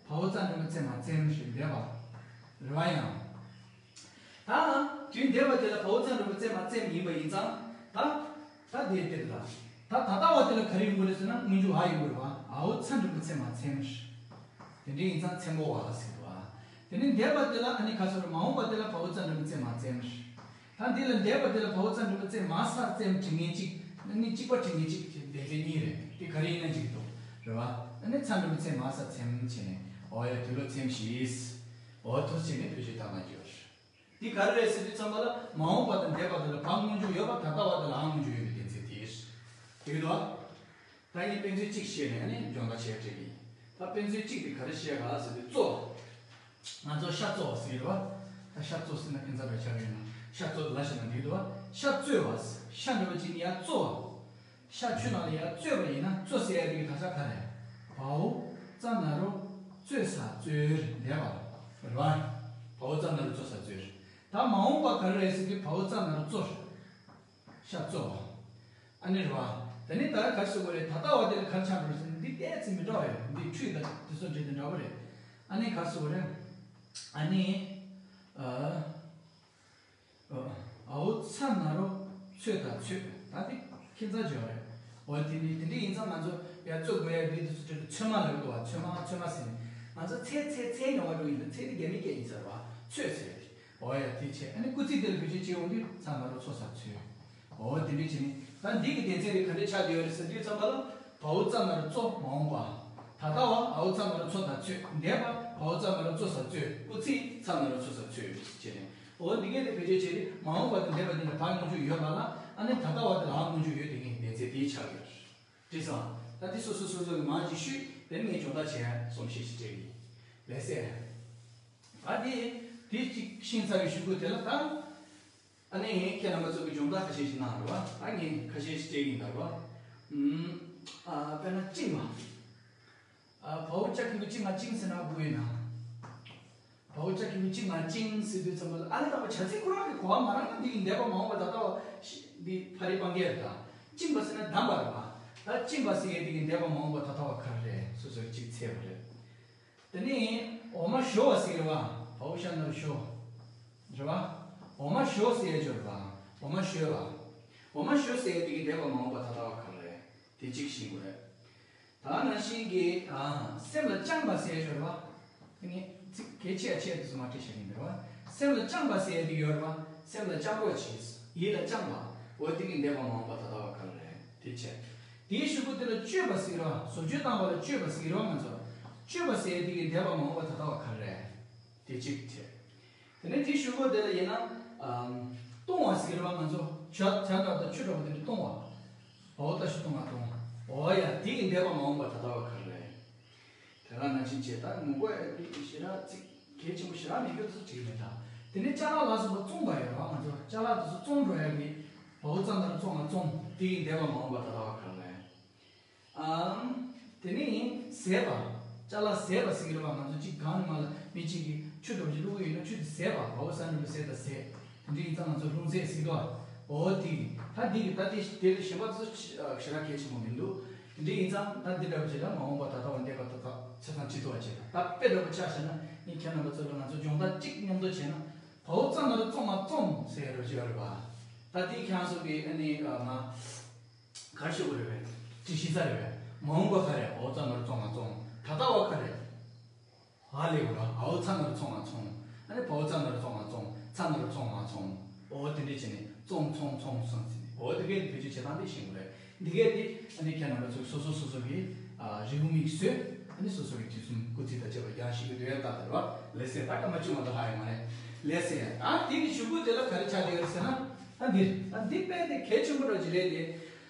བའོ་ཙ་འགྲེང་བུ་བཙེམ་པ་བཙེམ་ཞེས་འདས་པ། རེད་པ། ཡང་། ད་དུས་འདས་པ་དེ་ལ་བའོ་ཙ་འགྲེང་བུ་བཙེམ་པ་བཙེམ་ཡིན་པ་ཡིན་ཙང་། ད། ད་དེ་དེ་ལ། ད་ད་ལྟ་བ་དེ་ལ་ག་རེ་ཡོང་གི་རེད་ཟེར་ན་སྔོན་འཇུག་འ་ཡོང་གི་རེད་པ། འའོ་ཙ་འགྲེང་བུ་བཙེམ་པ་བཙེམ། དེ་འདྲ་ཡིན་ཙང་ཚེམ་བུ་བ་ཟེར་བ། དེ་ནས་འདས་པ་དེ་ལ་ཨ་ནི་ག་ཟེར་རེད། མ་འོངས་པ་དེ་ལ་བའོ་ཙ་འགྲེང་བུ་བཙེམ་པ་བཙེམ། ད་འདི་ལ་འདས་པ་དེ་ལ་བའོ་ཙ་འགྲེང་བུ་བཙེམ་མ་ས་བཙེམ་བྲི་མཁན་གཅིག་ཨ་ནི་གཅིག་པ་བྲི་མཁན་གཅིག་དེ་དོན་ཚན་གཉིས་རེད། དེ་ག་རེ་ཡིན་ན་འགྲིག་གི་འདུག་རེད་པ། ཨ་ནི་ཙ་འགྲེང་བུ་བཙེམ་མ་ས་བཙེམ་བྱས་ནས་འོ་ཡ་དུག་ལོག་བཙེམ་ཞིག་འོ་ཐུགས་བྱས་ནས་བེད་སྤྱོད་བཏང་ན་འགྱུར། འདི་ག་རེ་རེད་ཟེར་དུས་ཙམ་པ་ལ་མ་འོངས་པ་དང་འདས་པ་དེ་ལ་བ་སྔོན་འཇུག་ཡོད་པ། ད་ལྟ་བ་དེ་ལ་འ་སྔོན་འཇུག་ཡོད་པའི་དོན་ཚན་དེ་རེད། ད་ངས་དཔེ་མཚོན་གཅིག་བཤད་ནས་ཨ་ནི་སྦྱོང་བརྡར་བྱེད་སྤྲད་ཀྱི་ཡིན། ད་དཔེ་མཚོན་གཅིག་དེ་ག་རེ་བཤད་ག་ཟེར་དུས་གཙོ་བོ། ང་ཚོ་ཤ་གཙོ་བ་ཟེར་བ། ད་ཤ་གཙོ་ཟེར་ན་ཁྱད་མཚར་བའི་ཆགས་ཀྱི་ཡོད་ན་ཤ་གཙོ་ལ་བཤད་ན་འགྲིག་འདུག་བ། ཤ་གཙོ་བ། ཤ་འདྲ་བོ་ཅིག་ནི་ཡ་གཙོ་བ། ཤ་ཆུ་ནང་ལ་ཡར་བཙོས་པ་ཡིན་ན་གཙོ་ཟེར་ཡ་དེ་གི་དག་ཆ་ག་རེ། བའོ་ཙ་ན་རོ་གཙོ་ས་གཙོས་རེད་པ། རེད་པ། བའོ་ཙ་ན་རོ་གཙོ་ས་གཙོས་རེད། ད་མ་འོངས་པ་ག་རེ་རེད་ཟེར་དུས་བའོ་ཙ་ན་རོ་གཙོ་རེད། ཤ་གཙོ་བ། ཨ་ནི་རེད་པ། དེ་ནས་ད་ག་རེ་ཟེར་དགོས་རེད། ད་ལྟ་བ་དེ་ལ་ག་རེ་ཆགས་འགྲོ་ཟེར་ན་འདི་ཏོག་ཙམ་མི་འདྲ་བ་ཡོད། འདི་འཕྲུལ་དང་དེ་ཚོ་འདྲེས་ཏེ་འདྲ་པོ་རེད། ཨ་ནི་ག་རེ་ཟེར་དགོས་རེད། ཨ་ནི། ཨ། འའོ་ཙ་ན་རོ་གཙོ་ད་གཙོས། ད་དེ་ཁྱད་མཚར་ཅིག་ཡོད་རེད། འོ་དེ་ནི་དེ་འདྲ་ཡིན་ཙང་ང་ཚོ་ཡར་གཙོ་དགོས་ཡ་འདི་དུས་སུ་ཚོད་མ་ལབ་འདུག་བ། ཚོད་མ་ཚོད་མ་ཟེར་ནས་ང་ཚོ་ཚེ་ཚེ་ཚེ་མྱོང་བ་འགྲོ་ཡིན་ད། ཚེ་དེ་རྒྱ་མི་སྐད་ཡིན་ཟེར་བ། ཚོད་ཟེར་ཡ་དེ། འོ་ཡ་དེ་བྱས། ཨ་ནི་སྐུལ་ཚིག་དེ་ལ་བེད་སྤྱོད་བྱེད་ཡོང་དུས་ཙ་ན་རོ་གཙོ་ས་གཙོས། འོ་དེ་འདྲ་བྱས་ནས་ད་འདི་གི་དོན་ཚན་དེ་ག་འདྲ་ཆགས་བསྡད་ཡོད་རེད་ཟེར་དུས་ཙམ་པ་ལ། བའོ་ཙ་ན་རོ་གཙོ་མ་འོངས་པ། ད་ལྟ་བ་འའོ་ཙ་ན་རོ་གཙོ་ད་གཙོས། འདས་པ་བའོ་ཙ་ན་རོ་གཙོ་ས་གཙོས། སྐུལ་ཚིག་ཙ་ན་རོ་གཙོ་ས་གཙོས་བྱས་ནས། འོ་འདི་གས་དེ་བེད་སྤྱོད་བྱས་ཏེ་མ་འོངས་པ་དང་འདས་པ་དེ་ལ་བ་སྔོན་འཇུག་ཡོད་པ་ལ། ཨ་ནི་ད་ལྟ་བ་དེ་ལ་འ་སྔོན་འཇུག་ཡོད་དེ་ངས་དོན་ཚན་དེ་ཆགས་ཡོད། འགྲིག་སོང་། ད་དེ་སོ་སོ་སོ་སོ་གི་མང་ཅིག་ཞུས། དེ་ནས་ངས་སྦྱོང་བརྡར་བྱས་རྩོམ་གཞི་ཞིག་སྤྲད་ཀྱི་ཡིན། ལགས་སེ། ད་དེ། དེ་གཅིག་ཤེས་ཚར་བའི་གཞུག་གུ་དེ་ལ་ད། ཨ་ནི་ཁྱེད་རྣམ་པ་ཚོ་གི་སྦྱོང་བརྡར་ཁ་ཤས་ཤིག་གནང་རོགས། ཨ་ངས་ཁ་ཤས་ཤིག་སྤྲད་ཀྱིན་ད་རོགས། ཨ་དཔེར་ན་བཅིངས་པ། ཨ་བའོ་ཅ་གི་གུ་བཅིངས་ང་བཅིངས་ཟེར་ན་དགོས་ཡོད་ན། བའོ་ཅ་གི་གུ་བཅིངས་ང་བཅིངས་ཟེར་དུས་ཙམ་པ་ལ་ཨ་ནི་ད་བ་བྱ་ཚིག་ཁོ་རང་གི་གོ་བ་མ་རང་ན་འདི་ཡི་འདས་པ་མ་འོངས་པ་ད་ལྟ་བ་ཤི་འདི་ཕ་རི་སྤང་གེ་རེད་ད། བཅིངས་པ་ཟེར་ན་བསྡམས་པ་རེད་པ། ད་བཅིངས་པ་ཟེར་ཡས་འདི་གི་འདས་པ་མ་འོངས་པ་ད་ལྟ་བ་ག་རེ་རེད། སོ་སོ་གཅིག་འཚོལ་བ་རེད། དེ་ནས་འོ་མ་ཞོ་བ་ཟེར་བ། བའོ་ཞ་ན་རོ་ཞོ། རེད་བ། འོ་མ་ཞོ་ཟེར་ཡ་ཅིག་ཡོད་རེད་བ། འོ་མ་ཞོ་བ། འོ་མ་ཞོ་ཟེར་ཡ་དེ་གི་འདས་པ་མ་འོངས་པ་ད་ལྟ་བ་ག་རེ་རེད། དེ་གཅིག་ཤེས་དགོས་རེད། ད་ནང་བཞིན་གྱི་ཨ་སེམས་ལ་བཅངས་པ་ཟེར་ཡ་ཅིག་ཡོད་རེད་བ། དེ་ནས་ཚིག་གལ་ཆེ་ཡ་ཆེ་ཡ་དེ་ཚོ་མ་བྲིས་བཞག་གི་ཡིན་པ་རེད་བ། སེམས་ལ་བཅངས་པ་ཟེར་ཡ་དེ་ཡོད་རེད་བ། སེམས་ལ་བཅངས་པ་བྱས། ཡིད་ལ་བཅངས་པ། འོ་དེ་གི་འདས་པ་མ་འོངས་པ་ད་ལྟ་བ་ག་རེ་རེད། དེ་བྱས། དེའི་གཞུག་གུ་དེ་ལ་སྤྱོད་པ་ཟེར་བ། བཟོ་བཅོས་བཏང་བ་ལ་སྤྱོད་པ་ཟེར་བ་ང་ཚོ། སྤྱོད་པ་ཟེར་དེ་གི་འདས་པ་མ་འོངས་པ་ད་ལྟ་བ་ག་རེ་རེད། དེ་གཅིག་བྱས། དེ་ནས་དེའི་གཞུག་གུ་དེ་ལ་ཡིན་ན། ཨམ། གཏོང་བ་ཟེར་བ་ང་ཚོ་ཇ་ཇ་འདྲ་དང་ཆུ་འདྲ་བ་དེ་འདྲ་གཏོང་བ། འོ་ད་ཞིག་གཏོང་བ་གཏོང་། འོ་ཡ་དེ་གི་འདས་པ་མ་འོངས་པ་ད་ལྟ་བ་ག་རེ་རེད། དེ་ག་ནང་བཞིན་བྱས་ད་ངོ་རྒོལ་ཡ་དེ་ཞེ་དྲག་ཚིག་གལ་ཆེན་པོ་ཞེ་དྲག་མེད་རྒྱུ་དེ་ཚོ་བྲིས་མེད་ད། དེ་ནས་ཅ་ལག་ལ་སོགས་པ་བཙོང་བ་ཡོད་རེད་བ། ང་ཚོ་ཅ་ལག་དེ་ཚོ་བཙོང་འགྲོ་ཡ་གི་བའོ་ཙ་ན་རོ་བཙོང་ང་བཙོང་། དེ་གི་འདས་པ་མ་འོངས་པ་ད་ལྟ་བ་ག་རེ་རེད། ཨམ། དེ་ནས་ཟས་པ། ཅ་ལག་ཟས་པ་ཟེར་གི་རེད་བ། ང་ཚོ་གཅིག་གང་ནས་མ་ལ་མི་གཅིག་གིས་ཆུ་འདྲ་བོ་ཞིག་བླུགས་ཡོད་ན་ཆུ་དེ་ཟས་པ། བའོ་ཙ་ན་རོ་ཟས་དང་ཟས། དེ་འདྲ་ཡིན་ཙང་ང་ཚོ་ལྷུང་བཟེད་ཟེར་གི་རེད་བ། འོ་དེ་གི་ད་དེ་གི་ད་དེ་དེ་ལས་གཞན་པ་ཚོ་ཞེ་དྲག་གལ་ཆེན་པོ་མི་འདུག་དེ་འདྲ་ཡིན་ཙང་ད་འདི་འདྲ་བོ་ཞིག་ལ་མ་འོངས་པ་ད་ལྟ་བ་འདས་པ་ད་ལྟ་ཆ་ཚང་ཅི་ཐུབ་པ་བྱེད་ད། ད་དཔེ་འདྲ་བོ་ཆ་བཞག་ན་ངས་ཁྱེད་རྣམ་པ་ཚོ་ལ་ང་ཚོ་སྦྱོང་བརྡར་གཅིག་མཉམ་དུ་བྱས་ན། བའོ་ཙ་ན་རོ་བཙོང་ང་བཙོང་ཟེར་རོ་ཞིག་ཡོད་རེད་བ། ད་དེ་ཁྱེད་རང་ཚོ་གི་ཨ་ནི་ཨ་མ། ག་རེ་ཞུ་དགོས་རེད་པས། དེ་ཤེས་ཚར་རེད་པས། མ་འོངས་པ་ག་རེ། བའོ་ཙ་ན་རོ་བཙོང་ང་བཙོང་། ད་ལྟ་བ་ག་རེ། ཨ་ལས་འོ་ར་འའོ་ཚ་ན་རོ་ཚོང་ང་ཚོང་། ཨ་ནི་བའོ་ཙ་ན་རོ་བཙོང་ང་བཙོང་། ཚ་ན་རོ་ཚོང་མ་ཚོང་། འོ་དེ་འདྲས་བྱས་ནས་བཙོང་ཚོང་ཚོང་ཚོང་ཟེར་ནས། འོ་དེ་གས་བེད་སྤྱོད་བྱེད་སྟངས་དེ་ཤེས་དགོས་རེད། འདི་གས་དེ་ཨ་ནི་ཁྱེད་རྣམ་པ་ཚོས་སོ་སོ་སོ་སོ་གི་ཨ་རེའུ་མིག་བཟོས། ཨ་ནི་སོ་སོ་གི་དུས་གསུམ་སྐུལ་ཚིག་དང་བཅས་པ་རྒྱང་ཤེས་ཀྱི་འདོད་ཡ་ལྟ་དེ་རེད་བ། ལེ་ཚན་ད་སྐར་མ་བཅུ་མ་གཏོགས་ལྷག་ཡོད་མ་རེད། ལེ་ཚན་ཨ་དེ་གི་གཞུག་གུ་དེ་ལ་ག་རེ་ཆགས་བསྡད་ཡོད་ཟེར་ན། ཨ་འདིར་ཨ་འདི་དཔེ་དེ་གལ་ཆེན་པོ་འདྲ་ཅིག་རེད་དེ།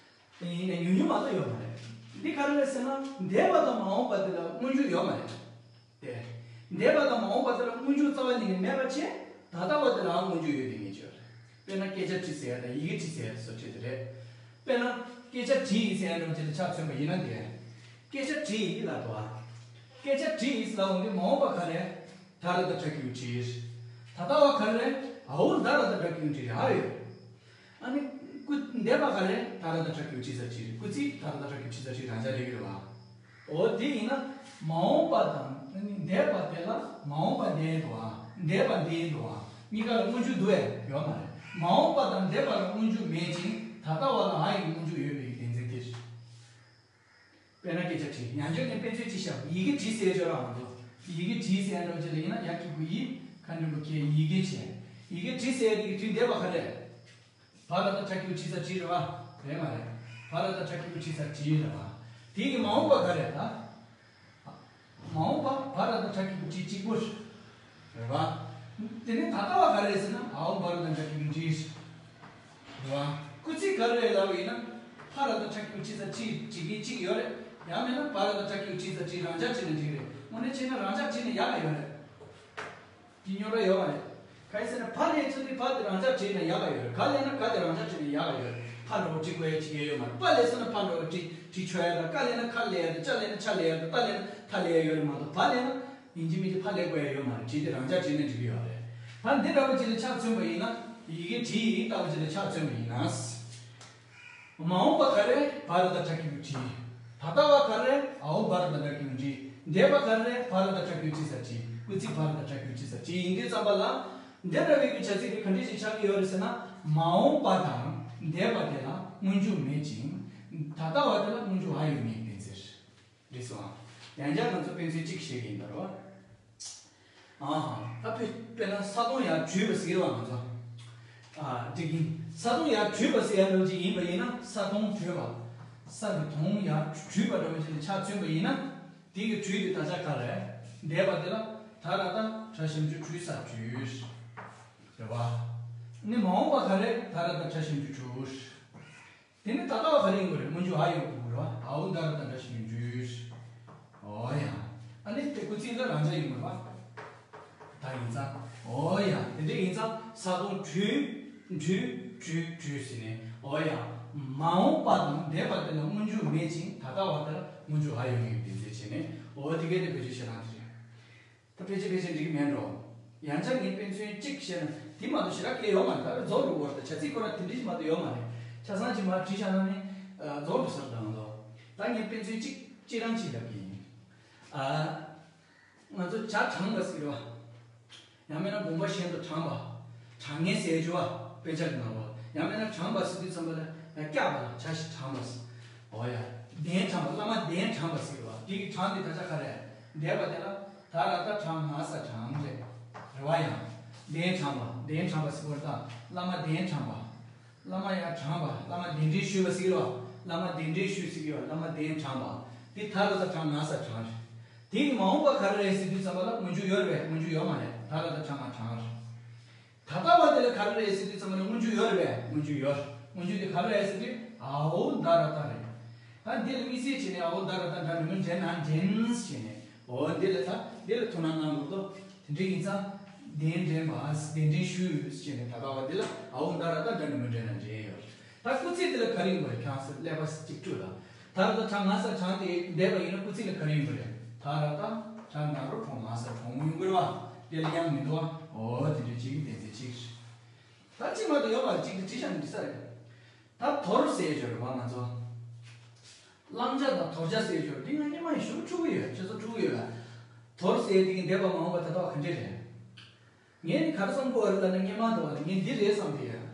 ཡིན་ནའི་ཉུང་ཉུང་མ་གཏོགས་ཡོད་མ་རེད། འདི་ག་རེ་རེད་ཟེར་ན། འདས་པ་དང་མ་འོངས་པ་དེ་ལ་སྔོན་འཇུག་ཡོད་མ་རེད། དེ། འདས་པ་དང་མ་འོངས་པ་དེ་ལ་སྔོན་འཇུག་རྩ་བ་ཉིད་ནས་མེད་པ་བྱས། ད་ལྟ་བ་དེ་ལའང་སྔོན་འཇུག་ཡོད་དེ་ངེས་ཅིག་ཡོད་རེད། དཔེར་ན་སྐད་ཆ་དྲིས་ཟེར་ཡ་དང་ཡི་གེ་དྲིས་ཟེར་ཡ་སོགས་བྲིས་དེ་རེད། དཔེར་ན་སྐད་ཆ་དྲིས་ཟེར་ཡ་འདྲ་བོ་ཅིག་ལ་ཆ་མཚོན་པ་ཡིན་ན། དེ། སྐད་ཆ་དྲིས་ལབ་འདུག་ཨ། སྐད་ཆ་དྲིས་ལབ་འོང་དུས་མ་འོངས་པ་ག་རེ། ད་ར་ད་ཏྲ་ཀྱུ་ཀྲི། ད་ལྟ་བ་ག་རེ། འའོ་ད་ར་ད་ཏྲ་ཀྱུ་ཀྲི་རེད་ཨ་ཡོད། ཨ་ནི། སྐུ་འདས་པ་ག་རེ། ད་ར་ད་ཏྲ་ཀྱུ་ཀྲི་ས་ཀྲི་རེད། སྐུལ་ཚིག་ད་ར་ད་ཏྲ་ཀྱུ་ཀྲི་ས་ཀྲི་རང་འཇགས་རེད་གི་རེད་བ། འོ་དེ་ཡིན་ན། མ་འོངས་པ་དང་ཨ་ནི་འདས་པ་དེ་ལ་མ་འོངས་པ་འདས་འདུག་ཨ། འདས་པ་འདས་འདུག་ཨ། གཉིས་ཀ་ལ་སྔོན་འཇུག་འདུག་ཨེ་ཡོད་མ་རེད། མ་འོངས་པ་དང་འདས་པ་ལ་སྔོན་འཇུག་མེད་ཅིང་ད་ལྟ་བ་ལ་འ་ཡི་སྔོན་འཇུག་ཡོད་པའི་བདེན་འཛིན་དེ་རེད། དཔེར་ན་སྐད་ཆ་དྲིས། ཉན་འཇོག་ནས་དཔེ་མཚོན་ཅིག་བཞག་ཡི་གེ་དྲིས་ཟེར་ཡ་ཅིག་ཡོད་རེད་བ་ང་ཚོ། ཡི་གེ་དྲིས་ཟེར་ཡ་འདྲ་བོ་ཅིག་ལ་ཡིན་ན་ཡ་གི་གུ་ཡི། ཁ་འགྲེང་བུ་གེ་ཡི་གེ་བྱས། ཡི་གེ་དྲིས་ཟེར་ཡ་དེ་གི་དྲིས་འདས་པ་ག་རེ། བ་ར་ད་ཏྲ་ཀྱུ་ཀྲི་ས་ཀྲི་རེད་བ། རེད་མ་རེད། བ་ར་ད་ཏྲ་ཀྱུ་ཀྲི་ས་ཀྲི་རེད་བ། དེ་གི་མ་འོངས་པ་ག་རེ་ད། མ་འོངས་པ་བ་ར་ད་ཏྲ་ཀྱུ་ཀྲི་གཅིག་པོ་རེད་བ། དེ་ནས་ད་ལྟ་བ་ག་རེ་ཟེར་ན་འའོ་བ་ར་ད་ཏྲ་ཀྱུ་ཀྲི་རེད་བ། སྐུལ་ཚིག་ག་རེ་ལབ་པ་ཡིན་ན། ཕ་ར་ད་ཏྲ་ཀྱུ་ཀྲི་ས་ཀྲི་བྲིས་མཁན་གཅིག་ཡོད་རེད། ཡང་མིན་ན་བ་ར་ད་ཏྲ་ཀྱུ་ཀྲི་ས་ཀྲི་རང་འཇགས་བྲིས་ན་འགྲིག་རེད། དངོས་གནས་བྱས་ན་རང་འཇགས་བྲིས་ན་ཡག་ག་ཡོད་རེད། དེ་རྙོག་དྲ་ཡོད་མ་རེད། གང་ཡིན་ཟེར་ན་བ་ལས་ཚུར་དེ་བ་དེ་རང་འཇགས་བྲིས་ན་ཡག་ག་ཡོད་རེད། ག་ལས་ན་ག་དེ་རང་འཇགས་བྲིས་ན་ཡག་ག་ཡོད་རེད། ཕ་འདྲ་བོ་བྲིས་དགོས་ཡ་ཅིག་ཡོད་མ་རེད། པ་ལས་སོང་ན་ཕ་འདྲ་བོ་བྲིས་བྲིས་ཆོག་ཡ་དང་། ཀ་ལས་ན་ཁ་ལས་ཡ་དང་། ཅ་ལས་ན་ཆ་ལས་ཡ་དང་། ཏ་ལས་ན་ཐ་ལས་ཡ་ཡོད་རེད་མ་གཏོགས། བ་ལས་ན་ཡིན་གཅིག་མིན་གཅིག་ཕ་ལས་དགོས་ཡ་ཡོད་མ་རེད། བྲིས་དེ་རང་འཇགས་བྲིས་ན་འགྲིག་གི་ཡོད་རེད། ད་འདི་འདྲ་བོ་ཅིག་ལ་ཆ་མཚོན་པ་ཡིན་ན། ཡི་གེ་བྲིས་ལྟ་བུ་ཅིག་ལ་ཆ་མཚོན་པ་ཡིན་ན། མ་འོངས་པ་ག་རེ། བ་ར་ད་ཏྲ་ཀྱུ་ཀྲི། ད་ལྟ་བ་ག་རེ། འའོ་བ་ར་ད་ཏྲ་ཀྱུ་ཀྲི། འདས་པ་ག་རེ། བ་ར་ད་ཏྲ་ཀྱུ་ཀྲི་ས་ཀྲི། སྐུལ་ཚིག་བ་ར་ད་ཏྲ་ཀྱུ་ཀྲི་ས་ཀྲི་ཡིན་དུས་ཙམ་པ་ལ། འདི་འདྲ་བའི་གི་བྱ་ཚིག་དེ་ག་འདྲ་ཞིག་ཆགས་ཀྱི་ཡོད་རེད་ཟེར་ན། མ་འོངས་པ་དང་འདས་པ་དེ་ལ་སྔོན་འཇུག་མེད་ཅིང་། ད་ལྟ་བ་དེ་ལ་སྔོན་འཇུག་འ་ཡོད་མེད་བསྟན་ཟེར། རེད་སོང་ཨ། ཡང་བསྐྱར་ང་ཚོ་དཔེ་མཚོན་གཅིག་བཤད་ཀྱི་ཡིན་ད་རོ། ཨ། ད་དཔེ་དཔེར་ན་ས་དོང་ཡར་དྲུད་པ་ཟེར་བ་ང་ཚོ། ཨ། འགྲིག་གི། ས་དོང་ཡར་དྲུད་པ་ཟེར་ཡ་འདྲ་བོ་ཅིག་ཡིན་པ་ཡིན་ན། ས་དོང་དྲུད་པ། ས་གི་དོང་ཡར་དྲུད་པ་འདྲ་བོ་ཅིག་ལ་ཆ་མཚོན་པ་ཡིན་ན། དེ་གི་དྲུད་དེ་དག་ཆ་ག་རེ། འདས་པ་དེ་ལ་ད་ར་ད་དྲ་ཞབས་ཀྱུ་དྲུད་ས་དྲུད། རེད་བ། ནི་མ་འོངས་པ་ག་རེ། ད་ར་ད་དྲ་ཞབས་ཀྱུ་དྲུད། དེ་ནི་ད་ལྟ་བ་ག་རེ་ཡིན་དགོས་རེད། སྔོན་འཇུག་འ་ཡོད་དགོས་རེད་བ། འའོ་ད་ར་ད་དྲ་ཞབས་ཀྱུ་དྲུད། འོ་ཡ། ཨ་ནི་དེ་སྐུལ་ཚིག་ལ་རང་འཇགས་ཡིན་དགོས་རེད་བ། ད་ ཡིན་ཙང་། འོ་ཡ། དེ་འདྲ་ཡིན་ཙང་ས་དོང་དྲུད་དྲུད་དྲུད་དྲུད་ཟེར་ནས། འོ་ཡ། མ་འོངས་པ་དང་འདས་པ་དེ་ལ་སྔོན་འཇུག་མེད་ཅིང་ད་ལྟ་བ་དེ་ལ་སྔོན་འཇུག་ཨ་ཡོད་ངེས་པའི་གཏན་ཚིགས་བྱས་ནས། འོ་དེ་གས་དེ་བེད་སྤྱོད་བྱེད་སྟངས་དེ་རེད། ད་ཕལ་ཆེར་ཕལ་ཆེར་འགྲིག་མེད་འགྲོ། ཡང་བསྐྱར་ངས་དཔེ་མཚོན་གཅིག་བཤད་ན། དེ་མ་གཏོགས་ཞེ་དྲག་གལ་ཡོད་མ་རེད། ད་རྫོགས་རུ་བོར་ད་བྱ་ཚིག་ཁོ་རང་དེ་འདྲ་ཞིག་མ་གཏོགས་ཡོད་མ་རེད། ཆ་ཚང་ཅིག་མར་བྲིས་བཞག་ན་ནི་རྫོགས་རུ་ཟེར་དང་ལོ། ད་ངས་དཔེ་མཚོན་གཅིག་སྤྱིར་བཏང་ཅིག་ལབ་ཀྱི་ཡིན། ཨ། ང་ཚོ་བྱ་དྲངས་པ་ཟེར་བ། ཡང་མིན་ན་དགོངས་པ་གཞན་དུ་དྲངས་པ། དྲང་ངེས་ཟེར་རྒྱུ་བ་དཔེ་ཆ་གི་ནང་ལ། ཡང་མིན་ན་དྲངས་པ་ཟེར་དུས་ཙམ་པ་ལ་བསྐྱབས་པ་ལ་བྱ་ཞིག་དྲངས་པ་ཟེར། འོ་ཡ། གདན་དྲངས་པ། བླ་མ་གདན་དྲངས་པ་ཟེར་བ་དེ་གི་དྲངས་དེ་ད་ཆ་ག་རེ། འདས་པ་དེ་ལ་ད་ར་ད་དྲང་ང་ས་དྲང་རེད། རེད་བ། ཡང་གདན་དྲངས་པ། གདན་དྲངས་པ་ཟེར་བ་དང་བླ་མ་གདན་དྲངས་པ། བླ་མ་ཡང་དྲངས་པ། བླ་མ་གདན་འདྲེན་ཞུས་པ་ཟེར་གི་རེད་བ། བླ་མ་གདན་འདྲེན་ཞུས་ཟེར་གི་རེད་བ། བླ་མ་གདན་དྲངས་པ། དེ་ད་ར་ད་དྲང་ང་ས་དྲང་རེད། དེ་གི་མ་འོངས་པ་ག་རེ་རེད་ཟེར་དུས་ཙམ་པ་ལ་སྔོན་འཇུག་ཡོད་རེད་པས། སྔོན་འཇུག་ཡོད་མ་རེད། ད་ར་ད་དྲང་ང་དྲང་རེད། ད་ལྟ་བ་དེ་ལ་ག་རེ་རེད་ཟེར་དུས་ཙམ་པ་ལ་སྔོན་འཇུག་ཡོད་རེད་པས། སྔོན་འཇུག་ཡོད། སྔོན་འཇུག་དེ་ག་རེ་རེད་ཟེར་དུས་ཨའོ་ད་ར་ད་རེད། ད་འདི་ལ་དམིགས་བསལ་བྱས་ནས་ཨའོ་ད་ར་ད་འདྲ་ནི་མི་འདྲེན་ན་འདྲེན་བྱས་ནས། འོ་འདི་ལ་ད་འདི་ལ་ཐུགས་སྣང་གནང་དགོས་དོ། དེ་འདྲ་ཡིན་ཙང་། གདན་འདྲེན་པ། གདན་འདྲེན་ཞུས་བྱས་ནས་ད་ལྟ་བ་འདི་ལ་ཨའོ་ད་ར་ད་འདྲ་ནི་མི་འདྲེན་ན་འདྲེན་ཡོད། ད་སྐུལ་ཚིག་འདི་ལ་ག་རེ་ཡིན་པ་རེད། ཁྱེད་རང་ཚོ་ཀླད་པ་གཅིག་བཀྲུས་ལ། ད་ར་ད་དྲང་ང་ས་དྲང་དེ་འདས་པ་ཡིན་ན་སྐུལ་ཚིག་ལ་ག་རེ་ཡིན་པ་རེད། ད་ར་ད་དྲང་ན་རོ་གྲོང་ང་ས་གྲོང་ཡིན་དགོས་རེད་བ། དེ་ལ་དབྱངས་མི་འདུག་བ། འོ་དེ་འདྲ་གཅིག་གི་གཏན་ཚིགས་གཅིག་རེད། ད་གཅིག་མ་གཏོགས་ཡོད་པ་གཅིག་དེ་བྲིས་བཞག་ནས་འགྲིག་ས་རེད། ད་དོར་ཟེར་ཡོད་རེད་བ་ང་ཚོ། བླང་བྱ་དང་དོར་བྱ་ཟེར་ཡོད་རེད། འདི་ང་སྔོན་མ་ཡི་ཞུ་འཁྲུག་གི་ཡོད། ཁྱེད་ཚོ་འཁྲུག་གི་ཡོད་ལ། དོར་ཟེར་དེ་གི་འདས་པ་མ་འོངས་པ་ད་ལྟ་བ་ག་འདྲ་རེད། ངས་ནི་ག་རེ་བསམ་གོ་བ་རེད་ལབ་ན། སྔོན་མ་འདུག་བ་ལ་ངས་འདི་རེད་བསམ་གི་ཡོད།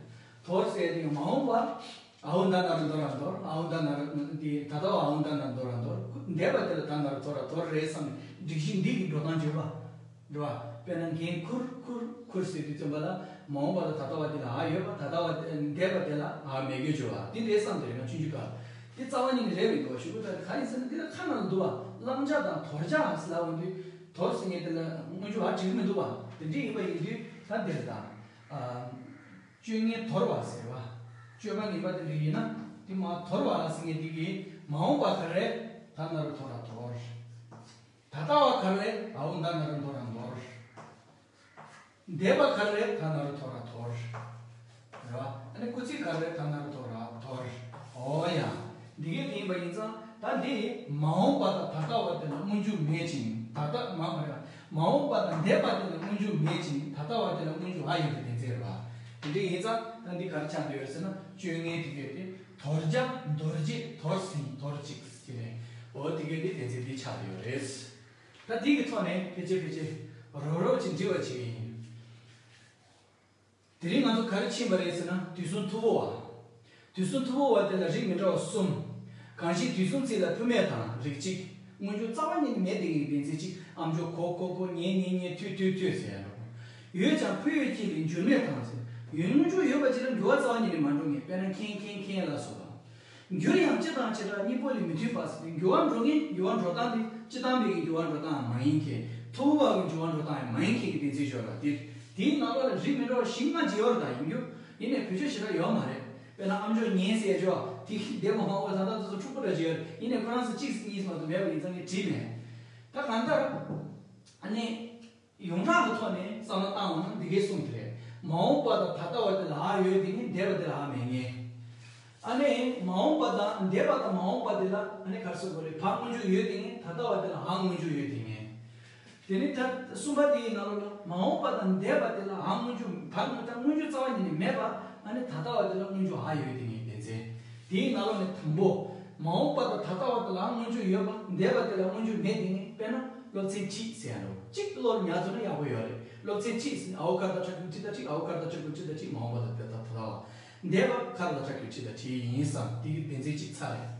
དོར་ཟེར་དེ་གི་མ་འོངས་པ། ཨའོ་ད་ན་རུ་འདོར་ར་འདོར། ཨའོ་ད་ན་རུ་དེ་ད་ལྟ་བ་ཨའོ་ད་ན་རུ་འདོར་ར་འདོར། འདས་པ་དེ་ལ་ད་ན་རུ་དོར་ར་དོར་རེད་བསམ་ནས་སྒྲིག་གཞི་འདི་གི་འགྲོ་སྟངས་བརྗོད་པ། འགྲོ་བ། དཔེར་ན་འགན་ཁུར་ཁུར་ཁུར་ཟེར་དུས་ཙམ་པ་ལ་མ་འོངས་པ་དང་ད་ལྟ་བ་དེ་ལ་ཨ་ཡོད་པ། ད་ལྟ་བ་འདས་པ་དེ་ལ་ཨ་མེད་དགོས་བརྗོད་པ། འདི་འདྲའི་བསམ་དེ་རེད། ང་ཆུང་ཆུང་སྐབས་འདི་རྩ་བ་ཉིད་ནས་རེད་མི་འདུག་བ། ཞུ་གི་ད་ག་ཡིན་ཟེར་ན་འདི་ལ་ཁ་ནང་ལ་འདུག་བ། བླང་བྱ་དང་དོར་བྱ་ཟེར་ལབ་འོང་དུས་དོར་ཟེར་མཁན་དེ་ལ་སྔོན་འཇུག་ཨ་བྲིས་གི་མི་འདུག་བ། དེ་འདྲ་ཡིན་པ་ཡིན་དུས་ད་འདིར་དང་། སྤྱོད་ངན་དོར་བ་ཟེར་བ། སྤྱོད་པ་ངན་པ་དེ་འདྲ་ཡིན་ན་དེ་མ་དོར་བ་ཟེར་མཁན་དེ་གི་མ་འོངས་པ་ག་རེ། ད་ན་རུ་དོར་ར་དོར། ད་ལྟ་བ་ག་རེ། ཨའོ་ད་ན་རུ་འདོར་ར་འདོར། འདས་པ་ག་རེ། ད་ན་རུ་དོར་ར་དོར། རེད་བ། ཨ་ནི་སྐུལ་ཚིག་ག་རེ། ད་ན་རུ་དོར་ར་དོར། འོ་ཡ། འདི་གས་དེ་ཡིན་པ་ཡིན་ཙང་ད་འདི་མ་འོངས་པ་དང་ད་ལྟ་བ་དེ་ལ་སྔོན་འཇུག་མེད་ཅིང་ད་ལྟ་མ་མ་རེད། མ་འོངས་པ་དང་འདས་པ་དེ་ལ་སྔོན་འཇུག་མེད་ཅིང་ད་ལྟ་བ་དེ་ལ་སྔོན་འཇུག་ཨ་ཡོད་པའི་གཏན་ཚིགས་རེད་བ། དེ་འདྲ་ཡིན་ཙང་ད་འདི་ག་རེ་ཆགས་བསྡད་ཡོད་ཟེར་ན་སྤྱོད་ངན་དེ་གས་དེ་དོར་བྱ་དོར་བྱེད་དོར་ཟིན་དོར་ཅིག་ཟེར་ནས། འོ་དེ་གས་དེ་གཏན་ཚིགས་འདི་ཆགས་བསྡད་ཡོད་རེད། ད་འདི་གི་ཐོག་ནས་ཕལ་ཆེར་ཕལ་ཆེར་རོབ་རོབ་ཅིག་འབྲི་བ་བྱེད་ཀྱི་ཡིན། དེ་རིང་ང་ཚོ་ག་རེ་ཕྱིན་པ་རེད་ཟེར་ན་དུས་གསུམ་ཐུ་བོ་བ། དུས་གསུམ་ཐུ་བོ་བ་དེ་ལ་རིགས་མི་འདྲ་བ་གསུམ། གང་ཞིག་དུས་གསུམ་ཚིག་ལ་ཐུ་མེད་དང་རིགས་གཅིག་སྔོན་འཇུག་རྩ་བ་ཉིད་ནས་མེད་དེ་ཡིན་པའི་གཏན་ཚིགས་གཅིག་ཨ་མཆོག་གོ་གོ་གོ་ཉེ་ཉེ་ཉེ་ཐུ་ཐུ་ཐུ་ཟེར་ཡ་རོ། ཡོད་ཀྱང་ཕུ་ཡོད་ཀྱི་ལས་འགྱུར་མེད་དང་ཟེར། ཡོད་སྔོན་འཇུག་ཡོད་པ་ཅིག་ལ་འགྱུར་བ་རྩ་བ་ཉིད་ནས་མ་འགྲོ་ངེས། དཔེར་ན་མཁན་མཁན་མཁན་ལ་སོགས་པ། འགྱུར་ཡང་སྤྱི་དང་བྱེ་བྲག་གཉིས་པོ་ལས་མི་མཐུན་པ་ཟེར་ཏེ། འགྱུར་བ་འགྲོ་ངེས། འགྱུར་བ་འགྲོ་སྟངས་དེ་སྤྱི་དང་མེད་ཀྱི་འགྱུར་བ་འགྲོ་སྟངས་མ་ཡིན་མཁན། ཐུ་བོ་བ་གི་འགྱུར་བ་འགྲོ་སྟངས་མ་ཡིན་མཁན་གྱི་གཏན་ཚིགས་ཤོར་བ་དེ། དེའི་ནང་ལོགས་ལ་རིགས་མི་འདྲ་བ་ཞིག་ལྔ་ཅིག་ཡོད་རེད། ད་ཡིན་རྒྱུ་ཡིན་ནའི་བེད་སྤྱོད་ཞེ་དྲག་ཡོད་མ་རེད། དཔེར་ན་ཨ་མཆོག་ཉེ་ཟེར་ཡ་ཅོ་དེ་འདས་པ་མ་འོངས་པ་ད་ལྟ་དུས་ཚོད་འཁྲུག་པོ་འདྲ་ཅིག་ཡོད་རེད། ཡིན་ནའི་ཁོ་རང་ཚོ་གཅིག་གཉིས་མ་གཏོགས་མེད་པ་ཡིན་ཙང་ངས་བྲིས་མེད། ད་གང་ལྟར་ཨ་ནི། ཡོངས་གྲགས་ཀྱི་ཐོག་ནས་བསམ་བློ་བཏང་འོང་ན་འདི་གའི་གསུང་དེ་རེད། མ་འོངས་པ་དང་ད་ལྟ་བ་དེ་ལ་ཨ་ཡོད་དེ་ངེས། འདས་པ་དེ་ལ་ཨ་མེད་ངེས། ཨ་ནི་མ་འོངས་པ་དང་འདས་པ་དང་མ་འོངས་པ་དེ་ལ་ཨ་ནི་ག་རེ་ཟེར་དགོས་རེད། བ་སྔོན་འཇུག་ཡོད་དེ་ངེས། ད་ལྟ་བ་དེ་ལ་འ་སྔོན་འཇུག་ཡོད་དེ་ངེས། དེ་ནི་ད་གསུམ་པ་དེའི་ནང་ལོགས་ལ་མ་འོངས་པ་དང་འདས་པ་དེ་ལ་འ་སྔོན་འཇུག་བ་སྔོན་ད་སྔོན་འཇུག་རྩ་བ་ཉིད་ནས་མེད་པ། ཨ་ནི་ད་ལྟ་བ་དེ་ལ་སྔོན་འཇུག་འ་ཡོད་དེ་ངེས་དེ་ཚེ། དེའི་ནང་ལོགས་ནས་དང་པོ། མ་འོངས་པ་དང་ད་ལྟ་བ་དེ་ལ་སྔོན་འཇུག་ཡོད་པ། འདས་པ་དེ་ལ་སྔོན་འཇུག་མེད་དེ་ངེས། དཔེར་ན་སློབ་ཚན་ཁྲིད་ཟེར་ཡ་འདྲ་བོ་གཅིག་བློ་ལ་ཉར་ཐུབ་ན་ཡག་པོ་ཡོད་རེད། སློབ་ཚན་ཁྲིད་ཟེར་ནས་ཨའོ་ཁ་དང་ཁྲ་ཁུ་ཁྲི་དང་ཁྲིད། ཨའོ་ཁ་དང་ཁྲ་ཁུ་ཁྲི་དང་ཁྲིད། མ་འོངས་པ་དང་དེ་དང་ད་ལྟ་བ། འདས་པ་ཁ་དང་ཁྲ་ཁུ་ཁྲི་དང་ཁྲིད་ཡིན་བསམ། དེ་གི་བདེན་འཛིན་གཅིག་ཚར་རེད།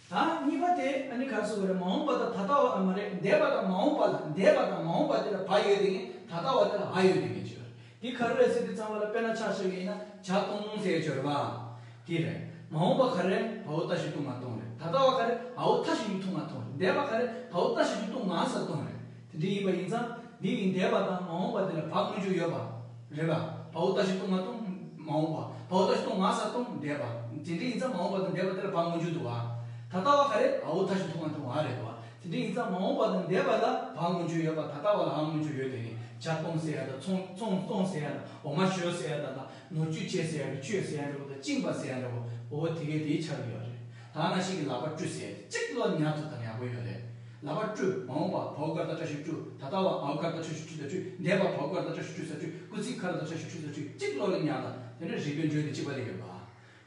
ད་གཉིས་པ་དེ་ཨ་ནི་ག་རེ་ཟེར་དགོས་རེད། མ་འོངས་པ་དང་ད་ལྟ་བ་ཨ་མ་རེད། འདས་པ་དང་མ་འོངས་པ་ལ། འདས་པ་དང་མ་འོངས་པ་དེ་ལ་བ་ཡོད་དེ་ངེས། ད་ལྟ་བ་དེ་ལ་འ་ཡོད་དེ་ངེས་བྱོས། འདི་ག་རེ་རེད་ཟེར་དུས་ཙམ་པ་ལ་དཔེར་ན་ཆ་བཞག་གི་ཡིན་ན་བྱ་གཏོང་ཟེར་སྦྱོར་བ་དེ་རེད། མ་འོངས་པ་ག་རེ། བའོ་ཏ་ཞབས་ཀྱུ་ཏུ་ང་གཏོང་རེད། ད་ལྟ་བ་ག་རེ། འའོ་ཐ་ཞབས་ཀྱུ་ཐུ་ང་གཏོང་རེད། འདས་པ་ག་རེ། བའོ་ཏ་ཞབས་ཀྱུ་ཏུ་ང་ས་གཏོང་རེད། དེ་འདྲ་ཡིན་པ་ཡིན་ཙང་འདི་གི་འདས་པ་དང་མ་འོངས་པ་དེ་ལ་བ་སྔོན་འཇུག་ཡོད་པ་རེད་པ། བའོ་ཏ་ཞབས་ཀྱུ་ཏུ་ང་གཏོང་། མ་འོངས་པ། བའོ་ཏ་ཞབས་ཀྱུ་ཏུ་ང་ས་གཏོང་འདས་པ། དེ་འདྲ་ཡིན་ཙང་མ་འོངས་པ་དང་འདས་པ་དེ་ལ་བ་སྔོན་འཇུག་འདུག་བ། ད་ལྟ་བ་ག་རེ། འའོ་ཐ་ཞབས་ཀྱུ་ཐུ་ང་གཏོང་བ་རེད་པ། འདི་ཡིན་ཙང་མ་འོངས་པ་དང་འདས་པ་ལ་བ་མངོན་བརྗོད་ཡོད་པ། ད་ལྟ་བ་ལ་འ་མངོན་བརྗོད་ཡོད་དེ་ནི་ཇ་གཏོང་ཟེར་ཡ་དང་ཚོང་ཚོང་གཏོང་ཟེར་ཡ་དང་འོ་མ་བཞོ་ཟེར་ཡ་དང་དང་ནོར་བཅུད་ཆེ་ཟེར་ཡ་དང་བཅོས་ཟེར་ཡ་འདྲ་བོ་དང་བཅིངས་པ་ཟེར་ཡ་འདྲ་བོ་འོ་དེ་གའི་དེའི་ཆ་ལ་ཡོད་རེད། ད་ནང་བཞིན་གྱི་ལག་པ་བཀྲུ་ཟེར་ཡ་གཅིག་བློ་ཉར་ཐུབ་དང་ཡག་པོ་ཡོད་རེད། ལག་པ་བཀྲུ། མ་འོངས་པ་བའོ་གར་ད་བཀྲ་ཤིས་བཀྲུ། ད་ལྟ་བ་འའོ་གར་ད་བཀྲ་ཤིས་བཀྲུ་ད་བཀྲུ། འདས་པ་བའོ་གར་ད་བཀྲ་ཤིས་བཀྲུ་ས་བཀྲུ། སྐུལ་ཚིག་ཁ་ར་ད་བཀྲ་ཤིས་བཀྲུ་ས་བཀྲུ། གཅིག་བློ་ལ་ཉར་དང་དེ་ནས་རིག་པའི་འགྲོས་དེ་གཅིག་པ་ལ་ཡོད་པ།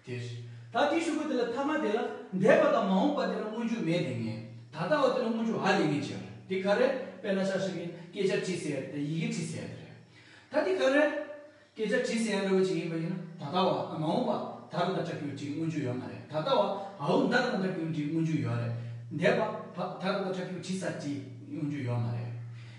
དེ། ད་དེའི་གཞུག་གུ་དེ་ལ་ཐ་མ་དེ་ལ་འདས་པ་དང་མ་འོངས་པ་དེ་ལ་སྔོན་འཇུག་མེད་དེ་ངེས། ད་ལྟ་བ་དེ་ལ་སྔོན་འཇུག་འ་ལེན་མཁན་ཅིག་ཡོད་རེད། དེ་ག་རེ། དཔེར་ན་ཆ་བཞག་གིན་སྐད་ཆ་དྲིས་ཟེར་ཡ་དེ་ཡི་གེ་དྲིས་ཟེར་ཡ་དེ་རེད། ད་དེ་ག་རེ། སྐད་ཆ་དྲིས་ཟེར་ཡ་འདྲ་བོ་ཅིག་ཡིན་པ་ཡིན་ན་ད་ལྟ་བ་མ་འོངས་པ་ད་ར་དང་ཏྲ་ཀྱུ་དྲིས་སྔོན་འཇུག་ཡོད་མ་རེད། ད་ལྟ་བ་འའོ་ད་ར་དང་ཏྲ་ཀྱུ་དྲིས་སྔོན་འཇུག་ཡོད་རེད། འདས་པ་བ་ད་ར་དང་ཏྲ་ཀྱུ་དྲིས་ས་དྲིས་སྔོན་འཇུག་ཡོད་མ་རེད།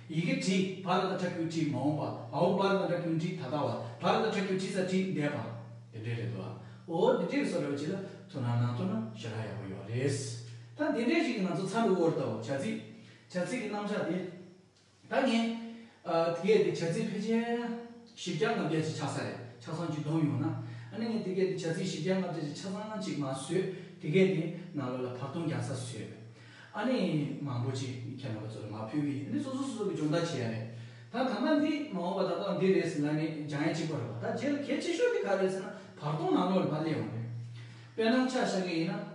ཡི་གེ་དྲིས་བ་ར་དང་ཏྲ་ཀྱུ་དྲིས་མ་འོངས་པ་འའོ་བ་ར་དང་ཏྲ་ཀྱུ་དྲིས་ད་ལྟ་བ་བ་ར་དང་ཏྲ་ཀྱུ་དྲིས་ས་དྲིས་འདས་པ། དེ་འདྲས་རེད་འདུག་ཨ། འོ་དེ་འདྲས་ཀྱི་བཟོ་འདྲ་བ་ཅིག་ལ་ཐུགས་སྣང་གནང་ཐུབ་ན་ཞེ་དྲག་ཡག་པོ་ཡོད་རེད། ད་དེ་འདྲས་ཞིག་གིས་ང་ཚོ་ཚར་འགྲོ་གི་རེད་དོ། བྱ་ཚིག་བྱ་ཚིག་གི་རྣམ་གཞག་དེ། ད་ངས་ཨ་དེ་གས་དེ་བྱ་ཚིག་ཕལ་ཆེར་བཞི་བརྒྱ་ལྔ་བརྒྱ་ཅིག་ཆགས་ས་རེད། ཆ་ཚང་ཅིག་བསྡོམས་ཡོང་ན། ཨ་ནི་ངས་དེ་གས་དེ་བྱ་ཚིག་བཞི་བརྒྱ་ལྔ་བརྒྱ་ཅིག་ཆ་ཚང་ཅིག་མར་བཟོས། དེ་གས་དེ་ནང་ལོགས་ལ་བར་སྟོང་རྒྱག་ས་བཟོས། ཨ་ནི་མང་པོ་ཅིག་ཁྱེད་རྣམ་པ་ཚོ་ལ་མར་ཕུལ་གི་ཡིན། ཨ་ནི་སོ་སོ་སོ་སོ་གི་སྦྱོང་བརྡར་བྱེད་ཡ་རེད། ད་ད་ལྟ་འདི་མ་འོངས་པ་ད་ལྟ་འདི་རེད་ཟེར་ལབ་ནས་སྦྱང་ཡ་གཅིག་པ་རེད་པ། ད་རྗེས་ལ་གལ་ཆེ་ཤོས་དེ་ག་རེ་རེད་ཟེར་ན་བར་སྟོང་ནང་ལོགས་ལ་ཕར་སླེབས་ཡོང་རེད། དཔེར་ན་ཆ་བཞག་གི་ཡིན་ན།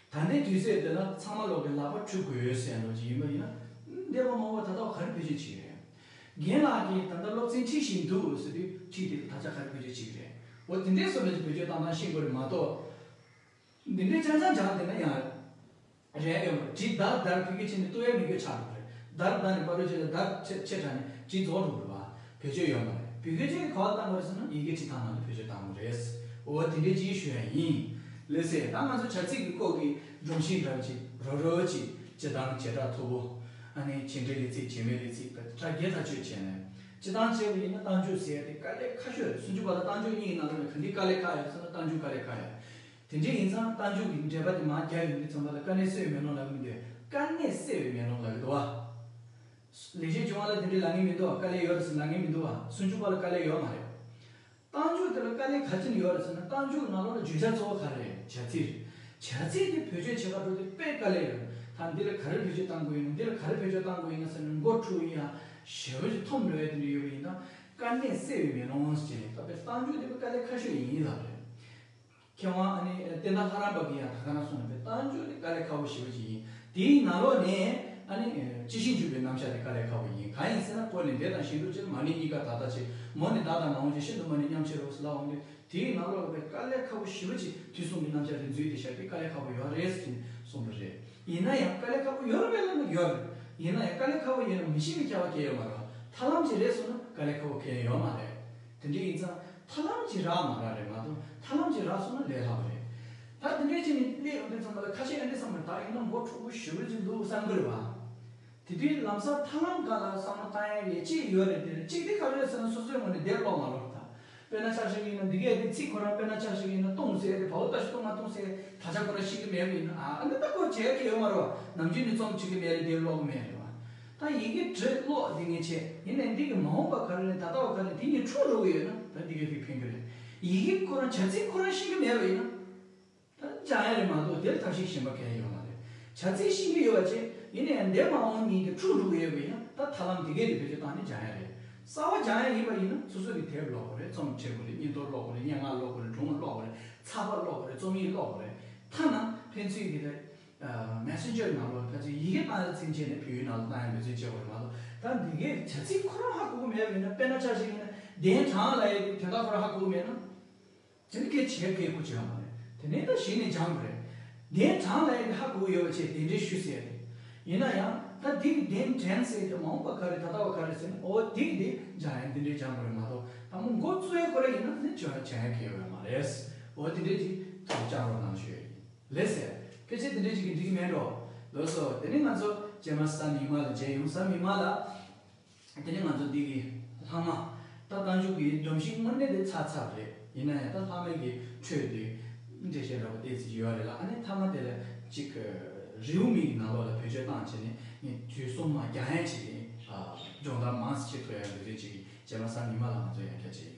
ད་ལྟའི་དུས་ཚོད་འདི་ལ་ཚང་མ་ལོག་གི་ལག་པ་འཁྲུ་དགོས་ཟེར་ཡ་འདྲ་ཅིག་ཡིན་པ་ཡིན་ན། འདས་པ་མ་འོངས་པ་ད་ལྟ་བ་ག་རེ་བེད་སྤྱོད་བྱེད་ཀྱི་རེད། རྒན་ལགས་ཀྱིས་ད་ལྟ་སློབ་ཚན་ཁྲིད་བཞིན་འདུག་ཟེར་དུས་ཁྲིད་དེ་ད་ཆ་ག་རེ་བེད་སྤྱོད་བྱེད་ཀྱི་རེད། འོ་དེ་འདྲའི་བཟོ་འདྲ་ཅིག་བེད་སྤྱོད་བཏང་སྟངས་ཤེས་དགོས་རེད་མ་གཏོགས། འདི་འདྲའི་ཅང་ཅང་སྦྱངས་བསྡད་ན་ཡང་རེད་ཡོད་མ་རེད། དྲི་ད་དར་བོད་སྐད་ཆེ་ནས་ལྟོ་ཡ་མི་དགོས་ཆགས་འགྲོ་གི་རེད། དར་ད་ནས་པ་རོ་ཆེ་ལ་དར་ཆེ་ཆེ་དྲགས་ནས་དྲི་རྫོགས་འགྲོ་གི་རེད་བ། བེད་སྤྱོད་ཡོད་མ་རེད། བོད་སྐད་ཆེ་གི་ག་བ་བཏང་དགོས་རེད་ཟེར་ན་ཡི་གེ་ཁྲིད་སྟངས་ནང་ལ་བེད་སྤྱོད་བཏང་དགོས་རེད། འོ་དེ་འདྲའི་ཅིག་ཞུ་ཡ་ཡིན། ལགས་སེ། ད་ང་ཚོ་བྱ་ཚིག་གི་སྐོར་གྱི་སྒྲོམ་གཞི་འདྲ་བ་ཅིག་རོབ་རོབ་ཅིག་སྤྱིར་བཏང་བྱེ་བྲག་མཐོ་པོ། ཨ་ནི་བྱེད་འབྲེལ་ལས་ཚིག་བྱེད་མེད་ལས་ཚིག་ཕྲ་རྒྱས་ཐག་གཅོད་བྱས་ནས་སྤྱིར་བཏང་བྱས་པ་ཡིན་ན་རྟགས་འཇུག་ཟེར་ཡ་དེ་དཀའ་ལས་ཁག་ཤོས་རེད། སུམ་ཅུ་པ་དང་རྟགས་འཇུག་གཉིས་ཀྱི་ནང་ལོགས་ནས་ག་འདི་དཀའ་ལས་ཁག་ཡོད་ཟེར་ན་རྟགས་འཇུག་དཀའ་ལས་ཁག་ཡོད། དེ་འདྲ་ཡིན་ཙང་རྟགས་འཇུག་གི་འགྲེལ་པ་དེ་མར་རྒྱག་ཡོང་དུས་ཙམ་པ་ལ་དཀའ་གནད་སེལ་བའི་མེ་ལོང་ལབ་ཀྱི་མི་འདུག་དཀའ་གནད་སེལ་བའི་མེ་ལོང་ལབ་ཀྱི་འདུག་བ། ལེགས་བཤད་ལྗོན་དབང་ལ་དེ་འདྲ་ལབ་མཁན་མི་འདུག་བ། དཀའ་ལས་ཡོད་རེད་ཟེར་ལབ་མཁན་མི་འདུག་བ། སུམ་ཅུ་པ་ལ་དཀའ་ལས་ཡོད་མ་རེད། རྟགས་འཇུག་དེ་ལ་དཀའ་ལས་ག་ཅི་ཡོད་རེད་ཟེར་ན་རྟགས་འཇུག་ནང་ལོགས་ལ་བརྗོད་བྱ་གཙོ་བོ་ག་རེ་རེད། བྱ་ཚིག་རེད། བྱ་ཚིག་དེ་བེད་སྤྱོད་བྱེད་ག་འགྲོ་དུས་དཔེ་དཀའ་ལས་ཡོད། ད་འདི་ལ་ག་རེ་བེད་སྤྱོད་བཏང་དགོས་ཡིན་ན་འདི་ལ་ག་རེ་བེད་སྤྱོད་བཏང་དགོས་ཡིན་ན་ཟེར་ནས་མགོ་འཁྲུག་ཡ་ཞེ་པོ་ཅིག་འཐོམ་འགྲོ་ཡ་དེ་འདྲ་ཡོད་པ་ཡིན་ན་དཀའ་གནད་སེལ་བའི་མེ་ལོང་ཟེར་ནས་ད་དཔེ་རྟགས་འཇུག་དེ་དཔེ་དཀའ་ལས་ཁག་ཤོས་ཡིན་ལབ་རེད། མཁས་དབང་ཨ་ནི་བསྟན་དར་ལྷ་རམས་པ་གིས་ཡང་ད་ག་རང་གསུངས་ནས་རྟགས་འཇུག་དེ་དཀའ་ལས་ཁག་པོ་ཞེ་པོ་ཅིག་ཡིན། དེའི་ནང་ལོགས་ནས་ཨ་ནི་སྤྱི་ཆིངས་འཇུག་པའི་རྣམ་གཞག་དེ་དཀའ་ལས་ཁག་པོ་ཡིན། གང་ཡིན་ཟེར་ན་ཁོ་ནི་འདས་དང་ཞེ་འགྲོ་སྤྱིར་མ་ནིང་གཉིས་ཀ་ད་ལྟ་ཆེ། མོ་ནི་བདག་དང་མ་འོངས་ཀྱི་ཤིན་ཏུ་མ་ནིང་མཉམ་ཕྱིར་རོ་ཟེར་ལབ་འོང་དུས་དེའི་ནང་ལོགས་ལ་དཔེ་དཀའ་ལས་ཁག་པོ་ཞེ་པོ་ཅིག་དུས་གསུམ་གྱི་རྣམ་གཞག་དེ་འཛུལ་ཏེ་བཞག་པའི་དཀའ་ལས་ཁག་པོ་ཡོད་རེད་ཟེར་ནས་གསུངས་པ་རེད། ཡིན་ན་ཡང་དཀའ་ལས་ཁག་པོ་ཡོད་རེད་པས་ལབ་ན་ཡོད་རེད། ཡིན་ན་ཡང་དཀའ་ལས་ཁག་པོ་ཡིན་ན་མི་ཤེས་པའི་ཁྱད་པར་གང་ཡང་ཡོད་མ་རེད། ཐབས་ལམ་ཅིག་རེད་སོང་ན་དཀའ་ལས་ཁག་པོ་གང་ཡང་ཡོད་མ་རེད། དེ་འདྲ་ཡིན་ཙང་། ཐབས་ལམ་གྱིས་རག་མ་རག་རེད་མ་གཏོགས་ཐབས་ལམ་གྱིས་རག་སོང་ན་ལས་སླ་པོ་རེད། ད་དེ་འདྲའི་ཅིག་ནས་སླེབས་ཡོང་དུས་ཙམ་པ་ལ་ཁ་ཤས་ཨ་འདྲ་བསམ་པ་རེད། ད་ཡིན་ན་མགོ་འཁྲུག་པོ་ཞེ་པོ་ཅིག་འདུག་བསམ་གི་རེད་བ། དེ་དུས་ལམ་སང་ཐབས་ལམ་སྒང་ལ་བསམ་བློ་བཏང་ཡ་ཡེ་ཅིག་ཡོད་རེད། དེ་རེད། གཅིག་དེ་ག་རེ་རེད་ཟེར་ན་སོ་སོའི་ངོས་ནས་དེབ་ཀློག་མ་ཀློག་ད། དཔེར་ན་ཆ་བཞག་གི་ཡིན་ན་འདི་གས་དེ་ཚིག་ཁོ་རང་དཔེར་ན་ཆ་བཞག་གི་ཡིན་ན་ལྟུང་ཟེར་དེ་བའོ་ད་ཞིག་ལྟུང་མ་ལྟུང་ཟེར་ད་ཆ་ཁོ་རང་ཤེས་ཀྱི་མེད་པ་ཡིན་ན་ཨ་ཨ་འདི་ད་ཁོ་བྱེད་ཀྱི་ཡོད་མ་རེད་བ། ནམ་རྒྱུན་ནས་རྩོམ་བྱེད་ཀྱི་མེད་རེད། དེབ་ཀློག་གི་མེད་རེད་བ། ད་ཡི་གེ་འབྲི་ཀློག་འདི་ངས་བྱས་ཡིན་ནའི་འདི་གི་མ་འོངས་པ་ག་རེ་རེད། ད་ལྟ་བ་ག་རེ་རེད། འདི་གཉིས་འཁྲུག་འགྲོ་གི་ཡོད་ན་ད་འདི་ག་གིས་ཕན་གི་རེད། ཡི་གེ་ཁོ་རང་བྱ་ཚིག་ཁོ་རང་ཤེས་ཀྱི་མེད་པ་ཡིན་ན་ད་སྦྱང་ཡ་རེད་མ་གཏོགས་དེར་ཐབས་ཤེས་གཞན་པ་གང་ཡང་ཡོད་མ་རེད། བྱ་ཚིག་ཤེས་ཀྱི་ཡོད་པ་བྱས་ཡིན་ནའི་འདས་མ་འོངས་གཉིས་དེ་འཁྲུག་འགྲོ་གི་ཡོད་པ་ཡིན་ན་ད་ཐབས་ལམ་འདི་གས་དེ་བེད་སྤྱོད་བཏང་ནས་སྦྱང་ཡ་རེད། གསར་པ་སྦྱང་ཡ་ཡིན་པ་ཡིན་ན་སོ་སོ་གི་དེབ་ཀློག་དགོས་རེད། རྩོམ་འབྲི་དགོས་རེད། སྙན་ཐོ་ཀློག་དགོས་རེད། སྙན་ངག་ཀློག་དགོས་རེད། སྒྲུང་ཀློག་དགོས་རེད། ཚགས་པར་ཀློག་དགོས་རེད། རྩོམ་ཡིག་ཀློག་དགོས་རེད། ཐ་ན་ཕན་ཚུན་གྱི་དེ། Messenger་ནང་ལོགས་ཕལ་ཆེར་ཡི་གེ་བཏང་ཡ་ཚུན་ཆད་ནས་བོད་ཡིག་ནང་ལ་བཏང་ཡ་འབད་བརྩོན་བྱེད་དགོས་རེད་མ་གཏོགས་ད་འདི་གའི་བྱ་ཚིག་ཁོ་རང་ཧ་གོ་གི་མེད་པ་ཡིན་ན། དཔེར་ན་ཆ་བཞག་ཡིན་ན་གདན་དྲངས་ལབ་ཡ་དེ་དོན་དག་ཁོ་རང་ཧ་གོ་གི་མེད་ན། དེ་ནི་སྐད་ཆ་བྱེད་ཡ་གལ་དགོས་ཅིག་ཡོད་མ་རེད། དེ་ནས་ད་གཞི་ནས་སྦྱང་དགོས་རེད། གདན་དྲངས་ལབ་ཡ་དེ་ཧ་གོ་གི་ཡོད་པ་བྱས་གདན་འདྲེན་ཞུ་ཟེར་ཡ་དེ། ཡིན་ན་ཡང་ད་འདི་གི་གདན་དྲངས་ཟེར་ཡ་དེ་མ་འོངས་པ་ག་རེ་ད་ལྟ་བ་ག་རེ་ཟེར་ན་འོ་འདི་གི་དེ་སྦྱང་ཡ་འདི་འདྲས་སྦྱང་དགོས་རེད་མ་གཏོགས་ད་མོ་མགོ་བཙུགས་ཡ་ཁོ་རང་ཡིན་ན་ནི་སྦྱང་ཡ་སྦྱང་ཡ་གལ་ཡོད་མ་རེད། འོ་དེ་འདྲས་ཅིག་ཐུགས་སྦྱང་རོགས་གནང་ཞུ་ཡ་ཡིན། ལགས་སེ། ཕལ་ཆེར་དེ་འདྲས་ཅིག་གིས་འགྲིག་གི་མེད་འགྲོ། ལགས་སོ། དེ་ནས་ང་ཚོ་རྗེས་མ་གཟའ་མིག་དམར་ལ་མཇལ་ཡོང་། གཟའ་མིག་དམར་ལ། དེ་ནས་ང་ཚོ་འདི་གི་ལྷག་མ། ད་རྟགས་འཇུག་གི་སྒྲོམ་གཞི་དངོས་གནས་དེ་ཚར་ཚར་རེད། ཡིན་ན་ཡང་ད་ལྷག་མའི་གི་འཕྲོས་དེ་འགྲེལ་བཤད་འདྲ་པོ་ཏོག་ཙམ་ཅིག་ཡོད་རེད་ལ། ཨ་ནི་མཐའ་མ་དེ་ལ་ཅིག་རེའུ་མིག་གི་ནང་ལོགས་ལ་བེད་སྤྱོད་བཏང་བྱས་ནས་ངས་དུས་གསུམ་མ་རྒྱང་ཡན་ཆད་ཀྱི་སྦྱོང་བརྡར་མང་ཙམ་བྱེད་ཐུབ་ཡ་འདི་འདྲས་ཅིག་གི་རྗེས་མ་གཟའ་མིག་དམར་ལ་ང་ཚོ་ཡང་བསྐྱར་མཇལ།